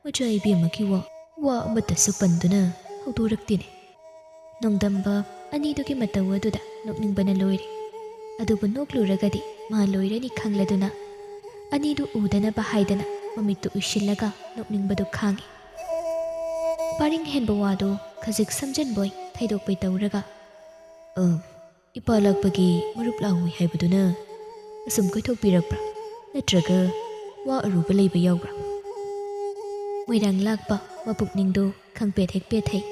ꯃꯆꯥ ꯏꯕꯦꯝꯃꯒꯤ ꯋꯥ, ꯋꯥ ꯑꯃꯠꯇꯁꯨ ꯄꯟꯗꯨꯅ ꯍꯧꯗꯣꯔꯛꯇꯦꯅꯦ꯫" ꯅꯣꯡꯗꯝꯕ ꯑꯅꯤꯗꯨꯒꯤ ꯃꯇꯧ ꯑꯗꯨꯗ ꯅꯣꯛꯅꯤꯡꯕꯅ ꯂꯣꯏꯔꯦ꯫ ꯑꯗꯨꯕꯨ ꯅꯣꯛꯂꯨꯔꯒꯗꯤ ꯃꯥ ꯂꯣꯏꯔꯅꯤ ꯈꯪꯂꯗꯨꯅ ꯑꯅꯤꯗꯨ ꯎꯗꯅꯕ ꯍꯥꯏꯗꯅ ꯃꯃꯤꯠꯇꯨ ꯎꯏꯁꯤꯜꯂꯒ ꯅꯣꯛꯅꯤꯡꯕꯗꯨ ꯈꯥꯡꯏ꯫ ꯄꯥꯔꯤꯡ ꯍꯦꯟꯕ ꯋꯥꯗꯨ ꯈꯖꯤꯛ ꯁꯝꯖꯟꯕꯣꯏ ꯊꯩꯗꯣꯛꯄꯣꯏ ꯇꯧꯔꯒ, "ꯑ, ꯏꯄꯥ ꯂꯥꯛꯄꯒꯤ ꯃꯔꯨꯞ ꯂꯥꯛꯎꯏ ꯍꯥꯏꯕꯗꯨꯅ ꯑꯁꯨꯝ ꯀꯣꯏꯊꯣꯛꯄꯤꯔꯛꯄ꯭ꯔꯥ? ꯅꯠꯇ꯭ꯔꯒ ꯋꯥ ꯑꯔꯨꯕ ꯂꯩꯕ ꯌꯥꯎꯕ꯭ꯔꯥ?" ꯃꯣꯏꯔꯥꯡ ꯂꯥꯛꯄ ꯃꯄꯨꯛꯅꯤꯡꯗꯨ ꯈꯪꯄꯦꯠ ꯍꯦꯛ ꯄꯦꯠꯊꯩ꯫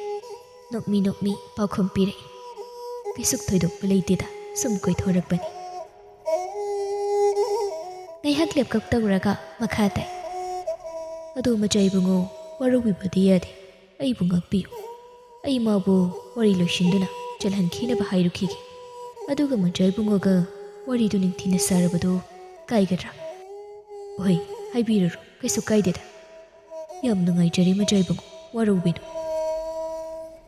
ꯅꯣꯛꯃꯤ ꯅꯣꯛꯃꯤ ꯄꯥꯎꯈꯨꯝ ꯄꯤꯔꯛꯏ, "ꯀꯩꯁꯨ ꯊꯣꯏꯗꯣꯛꯄ ꯂꯩꯇꯦꯗ, ꯁꯨꯝ ꯀꯣꯏꯊꯣꯔꯛꯄꯅꯤ꯫" ꯉꯥꯏꯍꯥꯛ ꯂꯦꯞꯀꯞ ꯇꯧꯔꯒ ꯃꯈꯥ ꯇꯥꯏ꯫ "ꯑꯗꯣ ꯃꯆꯥ ꯏꯕꯨꯡꯉꯣ, ꯋꯥꯔꯧꯕꯤꯕꯗꯤ ꯌꯥꯗꯦ꯫ ꯑꯩꯕꯨ ꯉꯥꯛꯄꯤꯌꯨ꯫ ꯑꯩ ꯃꯥꯕꯨ ꯋꯥꯔꯤ ꯂꯣꯏꯁꯤꯟꯗꯨꯅ ꯆꯠꯍꯟꯈꯤꯅꯕ ꯍꯥꯏꯔꯨꯈꯤꯒꯦ꯫ ꯑꯗꯨꯒ ꯃꯆꯥ ꯏꯕꯨꯡꯉꯣꯒ ꯋꯥꯔꯤꯗꯨ ꯅꯤꯡꯊꯤꯅ ꯁꯥꯔꯕꯗꯨ ꯀꯥꯏꯒꯗ꯭ꯔꯥ?" "ꯍꯣꯏ, ꯍꯥꯏꯕꯤꯔꯨꯔꯣ, ꯀꯩꯁꯨ ꯀꯥꯏꯗꯦꯗ꯫ ꯌꯥꯝ ꯅꯨꯡꯉꯥꯏꯖꯔꯦ ꯃꯆꯥ ꯏꯕꯨꯡꯉꯣ, ꯋꯥꯔꯧꯕꯤꯅꯨ꯫"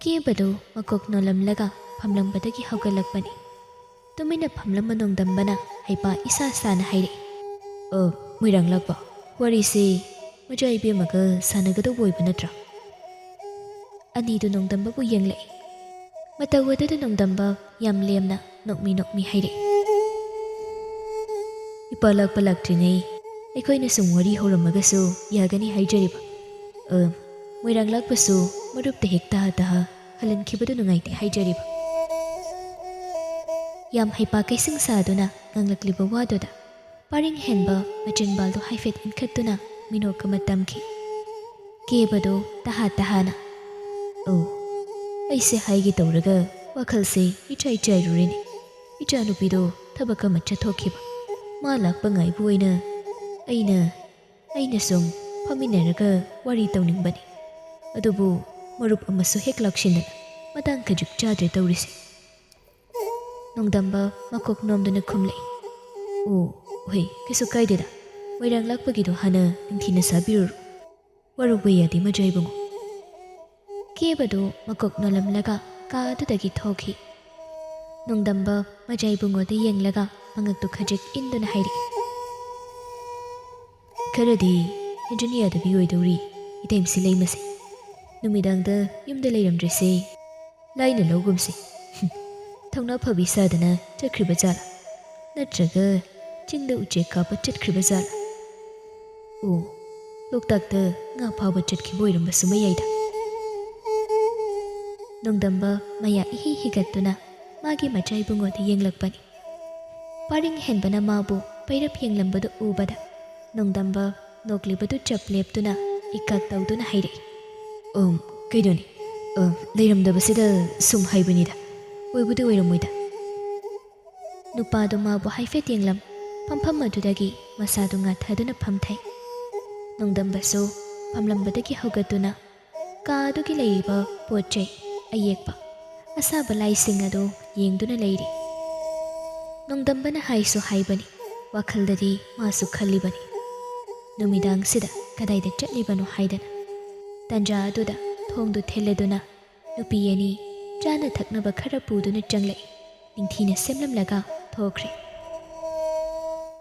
ꯀꯦꯕꯗꯨ ꯃꯀꯣꯛ ꯅꯣꯜꯂꯝꯂꯒ ꯐꯝꯂꯝꯕꯗꯒꯤ ꯍꯧꯒꯠꯂꯛꯄꯅꯤ꯫ ꯇꯨꯃꯤꯟꯅ ꯐꯝꯂꯝꯕ ꯅꯣꯡꯗꯝꯕꯅ ꯍꯩꯄꯥ ꯏꯁꯥ ꯁꯥꯅ ꯍꯥꯏꯔꯛꯏ, "ꯑ, ꯃꯣꯏꯔꯥꯡ ꯂꯥꯛꯄ, ꯋꯥꯔꯤꯁꯤ ꯃꯆꯥ ꯏꯕꯦꯝꯃꯒ ꯁꯥꯟꯅꯒꯗꯧꯕ ꯑꯣꯏꯕ ꯅꯠꯇ꯭ꯔꯥ?" ꯑꯅꯤꯗꯨ ꯅꯣꯡꯗꯝꯕꯕꯨ ꯌꯦꯡꯂꯛꯏ꯫ ꯃꯇꯧ ꯑꯗꯨꯗ ꯅꯣꯡꯗꯝꯕ ꯌꯥꯝ ꯂꯦꯝꯅ ꯅꯣꯛꯃꯤ ꯅꯣꯛꯃꯤ ꯍꯥꯏꯔꯛꯏ, "ꯏꯄꯥ ꯂꯥꯛꯄ ꯂꯥꯛꯇ꯭ꯔꯤꯉꯩ ꯑꯩꯈꯣꯏꯅ ꯁꯨꯝ ꯋꯥꯔꯤ ꯍꯧꯔꯝꯃꯒꯁꯨ ꯌꯥꯒꯅꯤ ꯍꯥꯏꯖꯔꯤꯕ꯫ ꯑ, ꯃꯣꯏꯔꯥꯡ ꯂꯥꯛꯄꯁꯨ ꯃꯔꯨꯞꯇ ꯍꯦꯛ ꯇꯍꯥ ꯇꯍꯥ ꯍꯜꯍꯟꯈꯤꯕꯗꯨ ꯅꯨꯡꯉꯥꯏꯇꯦ ꯍꯥꯏꯖꯔꯤꯕ꯫ ꯌꯥꯝ ꯍꯩꯄꯥ ꯀꯩꯁꯤꯡ ꯁꯥꯗꯨꯅ ꯉꯥꯡꯂꯛꯂꯤꯕ ꯋꯥꯗꯨꯗ ꯄꯥꯔꯤꯡ ꯍꯦꯟꯕ ꯃꯆꯤꯟꯕꯥꯜꯗꯨ ꯍꯥꯏꯐꯦꯠ ꯏꯟꯈꯠꯇꯨꯅ ꯃꯤꯅꯣꯛ ꯑꯃ ꯇꯝꯈꯤ꯫ ꯀꯦꯕꯗꯨ ꯇꯍꯥ ꯇꯍꯥꯅ, "ꯑꯧ, ꯑꯩꯁꯦ ꯍꯥꯏꯒꯦ ꯇꯧꯔꯒ ꯋꯥꯈꯜꯁꯦ ꯏꯆꯥꯏ ꯆꯥꯏꯔꯨꯔꯦꯅꯦ꯫ ꯏꯆꯥꯅꯨꯄꯤꯗꯣ ꯊꯕꯛ ꯑꯃ ꯆꯠꯊꯣꯛꯈꯤꯕ꯫ ꯃꯥ ꯂꯥꯛꯄ ꯉꯥꯏꯕ ꯑꯣꯏꯅ ꯑꯩꯅ, ꯑꯩꯅ ꯁꯨꯝ ꯐꯝꯃꯤꯟꯅꯔꯒ ꯋꯥꯔꯤ ꯇꯧꯅꯤꯡꯕꯅꯤ꯫ ꯑꯗꯨꯕꯨ ꯃꯔꯨꯞ ꯑꯃꯁꯨ ꯍꯦꯛ ꯂꯥꯛꯁꯤꯟꯗꯅ ꯃꯇꯥꯡ ꯈꯖꯤꯛ ꯆꯥꯗ꯭ꯔꯦ ꯇꯧꯔꯤꯁꯦ꯫" ꯅꯣꯡꯗꯝꯕ ꯃꯀꯣꯛ ꯅꯣꯝꯗꯨꯅ ꯈꯨꯝꯂꯛꯏ꯫ "ꯑꯣ, ꯍꯣꯏ, ꯀꯩꯁꯨ ꯀꯥꯏꯗꯦꯗ꯫ ꯃꯣꯏꯔꯥꯡ ꯂꯥꯛꯄꯒꯤꯗꯣ ꯍꯥꯟꯅ ꯅꯤꯡꯊꯤꯅ ꯁꯥꯕꯤꯔꯨꯔꯣ꯫ ꯋꯥꯔꯧꯕ ꯌꯥꯗꯦ ꯃꯖꯥ ꯏꯕꯨꯡꯉꯣ꯫" ꯀꯦꯕꯗꯨ ꯃꯀꯣꯛ ꯅꯣꯜꯂꯝꯂꯒ ꯀꯥ ꯑꯗꯨꯗꯒꯤ ꯊꯣꯛꯈꯤ꯫ ꯅꯣꯡꯗꯝꯕ ꯃꯖꯥ ꯏꯕꯨꯡꯉꯣꯗ ꯌꯦꯡꯂꯒ ꯃꯉꯛꯇꯨ ꯈꯖꯤꯛ ꯏꯟꯗꯨꯅ ꯍꯥꯏꯔꯛꯏ, "ꯈꯔꯗꯤ ꯍꯦꯟꯖꯤꯟ ꯌꯥꯗꯕꯤ ꯑꯣꯏꯗꯧꯔꯤ ꯏꯇꯩꯃꯁꯤ ꯂꯩꯃꯁꯦ꯫ ꯅꯨꯃꯤꯗꯥꯡꯗ ꯌꯨꯝꯗ ꯂꯩꯔꯝꯗ꯭ꯔꯤꯁꯦ ꯂꯥꯏꯅ ꯂꯧꯒꯨꯝꯁꯦ꯫ ꯊꯧꯅꯥ ꯐꯕꯤ ꯁꯥꯗꯅ ꯆꯠꯈ꯭ꯔꯤꯕ ꯖꯥꯠꯂꯥ? ꯅꯠꯇ꯭ꯔꯒ ꯆꯤꯡꯗ ꯎꯆꯦꯛ ꯀꯥꯞꯄ ꯆꯠꯈ꯭ꯔꯤꯕ ꯖꯥꯠꯂꯥ? ꯑꯣ, ꯂꯣꯛꯇꯥꯛꯇ ꯉꯥ ꯐꯥꯕ ꯆꯠꯈꯤꯕ ꯑꯣꯏꯔꯝꯕꯁꯨ ꯃꯌꯥꯏꯗ꯫" ꯅꯣꯡꯗꯝꯕ ꯃꯌꯥ ꯏꯍꯤ ꯍꯤꯒꯠꯇꯨꯅ ꯃꯥꯒꯤ ꯃꯆꯥ ꯏꯕꯨꯡꯉꯣꯗ ꯌꯦꯡꯂꯛꯄꯅꯤ꯫ ꯄꯥꯔꯤꯡ ꯍꯦꯟꯕꯅ ꯃꯥꯕꯨ ꯄꯩꯔꯞ ꯌꯦꯡꯂꯝꯕꯗꯨ ꯎꯕꯗ ꯅꯣꯡꯗꯝꯕ ꯅꯣꯛꯂꯤꯕꯗꯨ ꯆꯞ ꯂꯦꯞꯇꯨꯅ ꯏꯀꯥꯛ ꯇꯧꯗꯨꯅ ꯍꯥꯏꯔꯛꯏ, "ꯑꯝ, ꯀꯩꯅꯣꯅꯦ, ꯑꯝ, ꯂꯩꯔꯝꯗꯕꯁꯤꯗ ꯁꯨꯝ ꯍꯥꯏꯕꯅꯤꯗ, ꯑꯣꯏꯕꯨꯗꯤ ꯑꯣꯏꯔꯝꯃꯣꯏꯗ꯫" ꯅꯨꯄꯥꯗꯨ ꯃꯥꯕꯨ ꯍꯥꯏꯐꯦꯠ ꯌꯦꯡꯂꯝ, ꯐꯝꯐꯝ ꯑꯗꯨꯗꯒꯤ ꯃꯁꯥꯗꯨ ꯉꯥꯊꯗꯨꯅ ꯐꯝꯊꯩ꯫ ꯅꯣꯡꯗꯝꯕꯁꯨ ꯐꯝꯂꯝꯕꯗꯒꯤ ꯍꯧꯒꯠꯇꯨꯅ ꯀꯥ ꯑꯗꯨꯒꯤ ꯂꯩꯔꯤꯕ ꯄꯣꯠ ꯆꯩ, ꯑꯌꯦꯛꯄ, ꯑꯁꯥꯕ ꯂꯥꯏꯁꯤꯡ ꯑꯗꯨ ꯌꯦꯡꯗꯨꯅ ꯂꯩꯔꯤ꯫ ꯅꯣꯡꯗꯝꯕꯅ ꯍꯥꯏꯁꯨ ꯍꯥꯏꯕꯅꯤ, ꯋꯥꯈꯜꯗꯗꯤ ꯃꯥꯁꯨ ꯈꯜꯂꯤꯕꯅꯤ, "ꯅꯨꯃꯤꯗꯥꯡꯁꯤꯗ ꯀꯗꯥꯏꯗ ꯆꯠꯂꯤꯕꯅꯣ?" ꯍꯥꯏꯗꯅ꯫ ꯇꯟꯖꯥ ꯑꯗꯨꯗ ꯊꯣꯡꯗꯨ ꯊꯤꯜꯂꯗꯨꯅ ꯅꯨꯄꯤ ꯑꯅꯤ ꯆꯥꯅ ꯊꯛꯅꯕ ꯈꯔ ꯄꯨꯗꯨꯅ ꯆꯪꯂꯛꯏ꯫ ꯅꯤꯡꯊꯤꯅ ꯁꯦꯝꯂꯝꯂꯒ ꯊꯣꯛꯈ꯭ꯔꯦ꯫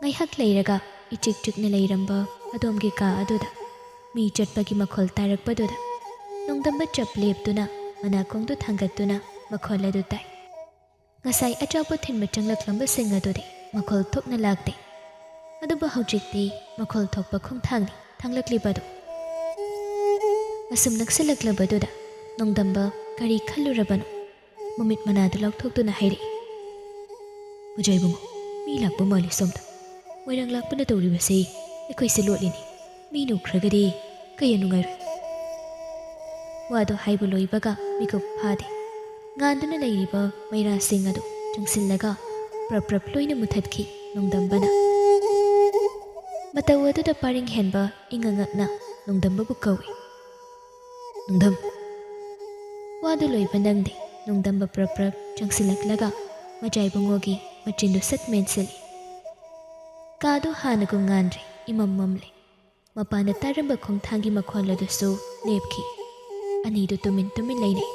ꯉꯥꯏꯍꯥꯛ ꯂꯩꯔꯒ ꯏꯆꯤꯛ ꯆꯤꯛꯅ ꯂꯩꯔꯝꯕ ꯑꯗꯣꯝꯒꯤ ꯀꯥ ꯑꯗꯨꯗ ꯃꯤ ꯆꯠꯄꯒꯤ ꯃꯈꯣꯜ ꯇꯥꯔꯛꯄꯗꯨꯗ ꯅꯣꯡꯗꯝꯕ ꯆꯞ ꯂꯦꯞꯇꯨꯅ ꯃꯅꯥꯀꯣꯡꯗꯨ ꯊꯥꯡꯒꯠꯇꯨꯅ ꯃꯈꯣꯜ ꯑꯗꯨ ꯇꯥꯏ꯫ ꯉꯁꯥꯏ ꯑꯆꯥꯄꯣꯠ ꯊꯤꯟꯕ ꯆꯪꯂꯛꯂꯝꯕꯁꯤꯡ ꯑꯗꯨꯗꯤ ꯃꯈꯣꯜ ꯊꯣꯛꯅ ꯂꯥꯛꯇꯦ꯫ ꯑꯗꯨꯕꯨ ꯍꯧꯖꯤꯛꯇꯤ ꯃꯈꯣꯜ ꯊꯣꯛꯄ ꯈꯣꯡꯊꯥꯡꯅꯤ ꯊꯥꯡꯂꯛꯂꯤꯕꯗꯨ꯫ ꯑꯁꯨꯝ ꯅꯛꯁꯤꯜꯂꯛꯂꯕꯗꯨꯗ ꯅꯣꯡꯗꯝꯕ ꯀꯔꯤ ꯈꯜꯂꯨꯔꯕꯅꯣ? ꯃꯃꯤꯠ ꯃꯅꯥꯗꯨ ꯂꯥꯎꯊꯣꯛꯇꯨꯅ ꯍꯥꯏꯔꯛꯏ, "ꯃꯖꯥ ꯏꯕꯨꯡꯉꯣ, ꯃꯤ ꯂꯥꯛꯄ ꯃꯥꯜꯂꯤ ꯁꯣꯝꯗ꯫ ꯃꯣꯏꯔꯥꯡ ꯂꯥꯛꯄꯅ ꯇꯧꯔꯤꯕꯁꯤ ꯑꯩꯈꯣꯏꯁꯦ ꯂꯣꯠꯂꯤꯅꯤ꯫ ꯃꯤ ꯅꯨꯈ꯭ꯔꯒꯗꯤ ꯀꯌꯥ ꯅꯨꯡꯉꯥꯏꯔꯣꯏ꯫" ꯋꯥꯗꯨ ꯍꯥꯏꯕ ꯂꯣꯏꯕꯒ ꯃꯤꯀꯨꯞ ꯐꯥꯗꯦ꯫ ꯉꯥꯟꯗꯨꯅ ꯂꯩꯔꯤꯕ ꯃꯩꯔꯥꯁꯤꯡ ꯑꯗꯨ ꯆꯪꯁꯤꯜꯂꯒ ꯄ꯭ꯔꯞ ꯄ꯭ꯔꯞ ꯂꯣꯏꯅ ꯃꯨꯊꯠꯈꯤ ꯅꯣꯡꯗꯝꯕꯅ꯫ ꯃꯇꯧ ꯑꯗꯨꯗ ꯄꯔꯤꯡ ꯍꯦꯟꯕ ꯏꯉꯛ ꯉꯛꯅ ꯅꯣꯡꯗꯝꯕꯕꯨ ꯀꯧꯏ, "ꯅꯣꯡꯗꯝ!" ꯋꯥꯗꯨ ꯂꯣꯏꯕ ꯅꯪꯗꯦ꯫ ꯅꯣꯡꯗꯝꯕ ꯄ꯭ꯔꯞ ꯄ꯭ꯔꯞ ꯆꯪꯁꯤꯜꯂꯛꯂꯒ ꯃꯖꯥ ꯏꯕꯨꯡꯉꯣꯒꯤ ꯃꯆꯤꯟꯗꯨ ꯁꯠ ꯃꯦꯟꯁꯤꯜꯂꯤ꯫ ꯀꯥꯗꯨ ꯍꯥꯟꯅꯒꯨꯝ ꯉꯥꯟꯗ꯭ꯔꯦ, ꯏꯃꯝ ꯃꯝꯂꯦ꯫ ꯃꯄꯥꯟꯗ ꯇꯥꯔꯝꯕ ꯈꯣꯡꯊꯥꯡꯒꯤ ꯃꯈꯣꯜ ꯑꯗꯨꯁꯨ ꯂꯦꯞꯈꯤ꯫ ꯑꯅꯤꯗꯨ ꯇꯨꯃꯤꯟ ꯇꯨꯃꯤꯟ ꯂꯩꯅꯩ꯫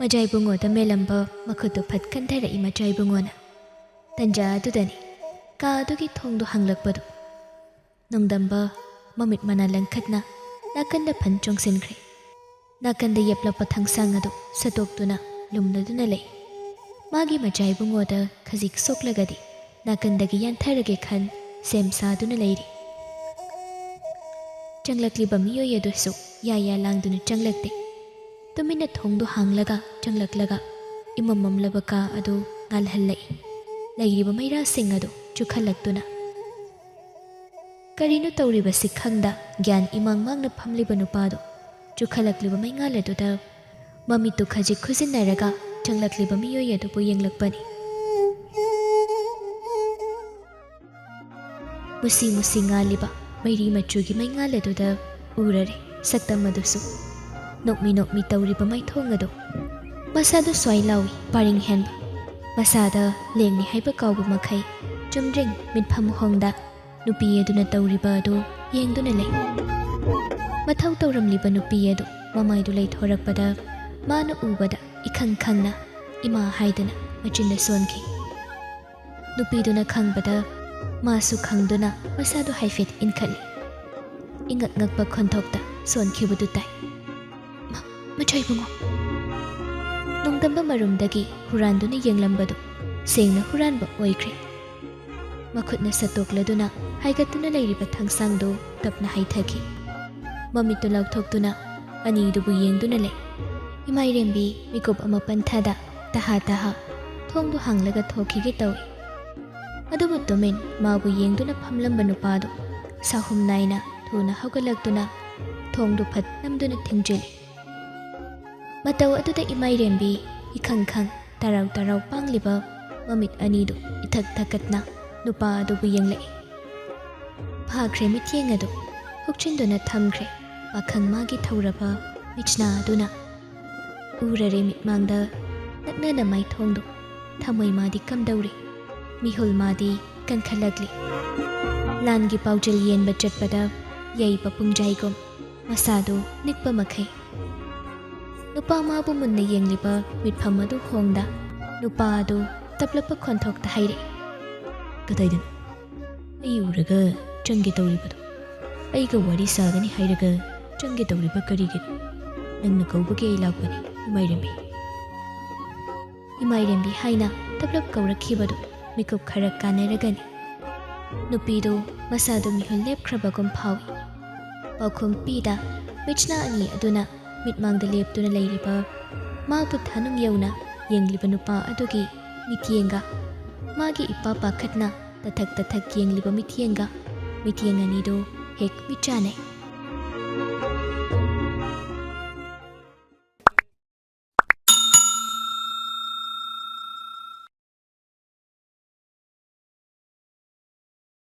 ꯃꯖꯥ ꯏꯕꯨꯡꯉꯣꯗ ꯃꯦꯜꯂꯝꯕ ꯃꯈꯨꯠꯇꯨ ꯐꯠ ꯀꯟꯊꯔꯛꯏ ꯃꯖꯥ ꯏꯕꯨꯡꯉꯣꯅ꯫ ꯇꯟꯖꯥ ꯑꯗꯨꯗꯅꯤ ꯀꯥ ꯑꯗꯨꯒꯤ ꯊꯣꯡꯗꯨ ꯍꯥꯡꯂꯛꯄꯗꯨ꯫ ꯅꯣꯡꯗꯝꯕ ꯃꯃꯤꯠ ꯃꯅꯥ ꯂꯪꯈꯠꯅ ꯅꯥꯀꯟꯗ ꯐꯟ ꯆꯣꯡꯁꯤꯟꯈ꯭ꯔꯦ꯫ ꯅꯥꯀꯟꯗ ꯌꯦꯞꯂꯛꯄ ꯊꯥꯡꯁꯥꯡ ꯑꯗꯨ ꯁꯠꯇꯣꯛꯇꯨꯅ ꯂꯨꯝꯂꯗꯨꯅ ꯂꯩ꯫ ꯃꯥꯒꯤ ꯃꯆꯥ ꯏꯕꯨꯡꯉꯣꯗ ꯈꯖꯤꯛ ꯁꯣꯛꯂꯒꯗꯤ ꯅꯥꯀꯟꯗꯒꯤ ꯌꯥꯟꯊꯔꯒꯦ ꯈꯟ ꯁꯦꯝ ꯁꯥꯗꯨꯅ ꯂꯩꯔꯤ꯫ ꯆꯪꯂꯛꯂꯤꯕ ꯃꯤꯑꯣꯏ ꯑꯗꯨꯁꯨ ꯌꯥ ꯌꯥ ꯂꯥꯡꯗꯨꯅ ꯆꯪꯂꯛꯇꯦ꯫ ꯇꯨꯃꯤꯟꯅ ꯊꯣꯡꯗꯨ ꯍꯥꯡꯂꯒ ꯆꯪꯂꯛꯂꯒ ꯏꯃꯝ ꯃꯝꯂꯕ ꯀꯥ ꯑꯗꯨ ꯉꯥꯜꯍꯜꯂꯛꯏ꯫ ꯂꯩꯔꯤꯕ ꯃꯩꯔꯥꯁꯤꯡ ꯑꯗꯨ ꯆꯨꯈꯠꯂꯛꯇꯨꯅ꯫ ꯀꯔꯤꯅꯣ ꯇꯧꯔꯤꯕꯁꯤ ꯈꯪꯗ ꯒ꯭ꯌꯥꯟ ꯏꯃꯥꯡ ꯃꯥꯡꯅ ꯐꯝꯂꯤꯕ ꯅꯨꯄꯥꯗꯨ ꯆꯨꯈꯠꯂꯛꯂꯤꯕ ꯃꯩꯉꯥꯜ ꯑꯗꯨꯗ ꯃꯃꯤꯠꯇꯨ ꯈꯖꯤꯛ ꯈꯨꯖꯤꯟꯅꯔꯒ ꯆꯪꯂꯛꯂꯤꯕ ꯃꯤꯑꯣꯏ ꯑꯗꯨꯕꯨ ꯌꯦꯡꯂꯛꯄꯅꯤ꯫ ꯃꯨꯁꯤ ꯃꯨꯁꯤ ꯉꯥꯜꯂꯤꯕ ꯃꯩꯔꯤ ꯃꯆꯨꯒꯤ ꯃꯩꯉꯥꯜ ꯑꯗꯨꯗ ꯎꯔꯔꯦ ꯁꯛꯇꯝ ꯑꯗꯨꯁꯨ꯫ ꯅꯣꯛꯃꯤ ꯅꯣꯛꯃꯤ ꯇꯧꯔꯤꯕ ꯃꯥꯏꯊꯣꯡ ꯑꯗꯨ꯫ ꯃꯁꯥꯗꯨ ꯁ꯭ꯋꯥꯏ ꯂꯥꯎꯏ ꯄꯥꯔꯤꯡ ꯍꯦꯟꯕ꯫ ꯃꯁꯥꯗ ꯂꯦꯡꯅꯤ ꯍꯥꯏꯕ ꯀꯥꯎꯕ ꯃꯈꯩ ꯆꯨꯝꯗ꯭ꯔꯤꯡ ꯃꯤꯠꯐꯝ ꯍꯣꯡꯗ ꯅꯨꯄꯤ ꯑꯗꯨꯅ ꯇꯧꯔꯤꯕ ꯑꯗꯨ ꯌꯦꯡꯗꯨꯅ ꯂꯩ꯫ ꯃꯊꯧ ꯇꯧꯔꯝꯂꯤꯕ ꯅꯨꯄꯤ ꯑꯗꯨ ꯃꯃꯥꯏꯗꯨ ꯂꯩꯊꯣꯔꯛꯄꯗ ꯃꯥꯅ ꯎꯕꯗ ꯏꯈꯪ ꯈꯪꯅ ꯏꯃꯥ ꯍꯥꯏꯗꯨꯅ ꯃꯆꯤꯟꯗ ꯁꯣꯟꯈꯤ꯫ ꯅꯨꯄꯤꯗꯨꯅ ꯈꯪꯕꯗ ꯃꯥꯁꯨ ꯈꯪꯗꯨꯅ ꯃꯁꯥꯗꯨ ꯍꯥꯏꯐꯦꯠ ꯏꯟꯈꯠꯂꯤ꯫ ꯏꯉꯛ ꯉꯛꯄ ꯈꯣꯟꯊꯣꯛꯇ ꯁꯣꯟꯈꯤꯕꯗꯨ ꯇꯥꯏ꯫ "ꯃ-, ꯃꯆꯥ ꯏꯕꯨꯡꯉꯣ!" ꯅꯣꯡꯗꯝꯕ ꯃꯔꯨꯝꯗꯒꯤ ꯍꯨꯔꯥꯟꯗꯨꯅ ꯌꯦꯡꯂꯝꯕꯗꯨ ꯁꯦꯡꯅ ꯍꯨꯔꯥꯟꯕ ꯑꯣꯏꯈ꯭ꯔꯦ꯫ ꯃꯈꯨꯠꯅ ꯁꯠꯇꯣꯛꯂꯗꯨꯅ ꯍꯥꯏꯒꯠꯇꯨꯅ ꯂꯩꯔꯤꯕ ꯊꯥꯡꯁꯥꯡꯗꯨ ꯇꯞꯅ ꯍꯩꯊꯈꯤ꯫ ꯃꯃꯤꯠꯇꯨ ꯂꯥꯎꯊꯣꯛꯇꯨꯅ ꯑꯅꯤꯗꯨꯕꯨ ꯌꯦꯡꯗꯨꯅ ꯂꯩ꯫ ꯏꯃꯥꯏꯔꯦꯝꯕꯤ ꯃꯤꯀꯨꯞ ꯑꯃ ꯄꯟꯊꯥꯗ ꯇꯍꯥ ꯇꯍꯥ ꯊꯣꯡꯗꯨ ꯍꯥꯡꯂꯒ ꯊꯣꯛꯈꯤꯒꯦ ꯇꯧꯏ꯫ ꯑꯗꯨꯕꯨ ꯇꯨꯃꯤꯟ ꯃꯥꯕꯨ ꯌꯦꯡꯗꯨꯅ ꯐꯝꯂꯝꯕ ꯅꯨꯄꯥꯗꯨ ꯁꯥꯍꯨꯝ ꯅꯥꯏꯅ ꯊꯨꯅ ꯍꯧꯒꯠꯂꯛꯇꯨꯅ ꯊꯣꯡꯗꯨ ꯐꯠ ꯅꯝꯗꯨꯅ ꯊꯤꯡꯖꯤꯜꯂꯤ꯫ ꯃꯇꯧ ꯑꯗꯨꯗ ꯏꯃꯥꯏꯔꯦꯝꯕꯤ ꯏꯈꯪ ꯈꯪ ꯇꯔꯥꯎ ꯇꯔꯥꯎ ꯄꯥꯡꯂꯤꯕ ꯃꯃꯤꯠ ꯑꯅꯤꯗꯨ ꯏꯊꯛ ꯊꯛꯀꯠꯅ ꯅꯨꯄꯥ ꯑꯗꯨꯕꯨ ꯌꯦꯡꯂꯛꯏ꯫ ꯐꯥꯈ꯭ꯔꯦ ꯃꯤꯠꯌꯦꯡ ꯑꯗꯨ ꯍꯨꯛꯆꯤꯟꯗꯨꯅ ꯊꯝꯈ꯭ꯔꯦ ꯄꯥꯈꯪ ꯃꯥꯒꯤ ꯊꯧꯔꯕ ꯃꯤꯠꯁꯅꯥ ꯑꯗꯨꯅ꯫ ꯎꯔꯔꯦ ꯃꯤꯠꯃꯥꯡꯗ ꯅꯛꯅꯅ ꯃꯥꯏꯊꯣꯡꯗꯨ꯫ ꯊꯃꯣꯏ ꯃꯥꯗꯤ ꯀꯝꯗꯧꯔꯤ? ꯃꯤꯍꯨꯜ ꯃꯥꯗꯤ ꯀꯟꯈꯠꯂꯛꯂꯤ꯫ ꯂꯥꯟꯒꯤ ꯄꯥꯎꯖꯦꯜ ꯌꯦꯟꯕ ꯆꯠꯄꯗ ꯌꯩꯕ ꯄꯨꯡꯖꯥꯏꯒꯨꯝ ꯃꯁꯥꯗꯨ ꯅꯤꯛꯄ ꯃꯈꯩ꯫ ꯅꯨꯄꯥ ꯃꯥꯕꯨ ꯃꯨꯟꯅ ꯌꯦꯡꯂꯤꯕ ꯃꯤꯠꯐꯝ ꯑꯗꯨ ꯍꯣꯡꯗ ꯅꯨꯄꯥ ꯑꯗꯨ ꯇꯞꯂꯞꯄ ꯈꯣꯟꯊꯣꯛꯇ ꯍꯥꯏꯔꯛꯏ꯫ "ꯀꯗꯥꯏꯗꯅꯣ? ꯑꯩ ꯎꯔꯒ ꯆꯪꯒꯦ ꯇꯧꯔꯤꯕꯗꯣ꯫ ꯑꯩꯒ ꯋꯥꯔꯤ ꯁꯥꯒꯅꯤ ꯍꯥꯏꯔꯒ ꯆꯪꯒꯦ ꯇꯧꯔꯤꯕ ꯀꯔꯤꯒꯤꯅꯣ? ꯅꯪꯅ ꯀꯧꯕꯒꯤ ꯑꯩ ꯂꯥꯛꯄꯅꯤ, ꯏꯃꯥꯏꯔꯦꯝꯕꯤ꯫" ꯏꯃꯥꯏꯔꯦꯝꯕꯤ ꯍꯥꯏꯅ ꯇꯞꯂꯞ ꯀꯧꯔꯛꯈꯤꯕꯗꯨ ꯃꯤꯀꯨꯞ ꯈꯔ ꯀꯥꯟꯅꯔꯒꯅꯤ꯫ ꯅꯨꯄꯤꯗꯨ ꯃꯁꯥꯗꯨ ꯃꯤꯍꯨꯟ ꯂꯦꯞꯈ꯭ꯔꯕꯒꯨꯝ ꯐꯥꯎꯏ꯫ ꯄꯥꯎꯈꯨꯝ ꯄꯤꯗ ꯃꯤꯠꯁꯅꯥ ꯑꯅꯤ ꯑꯗꯨꯅ ꯃꯤꯠꯃꯥꯡꯗ ꯂꯦꯞꯇꯨꯅ ꯂꯩꯔꯤꯕ ꯃꯥꯕꯨ ꯊꯥꯅꯨꯡ ꯌꯧꯅ ꯌꯦꯡꯂꯤꯕ ꯅꯨꯄꯥ ꯑꯗꯨꯒꯤ ꯃꯤꯠꯌꯦꯡꯒ ꯃꯥꯒꯤ ꯏꯄꯥ ꯄꯥꯈꯠꯅ ꯇꯊꯛ ꯇꯊꯛ ꯌꯦꯡꯂꯤꯕ ꯃꯤꯠꯌꯦꯡꯒ ꯃꯤꯠꯌꯦꯡ ꯑꯅꯤꯗꯨ ꯍꯦꯛ ꯃꯤꯠꯆꯥꯟꯅꯩ꯫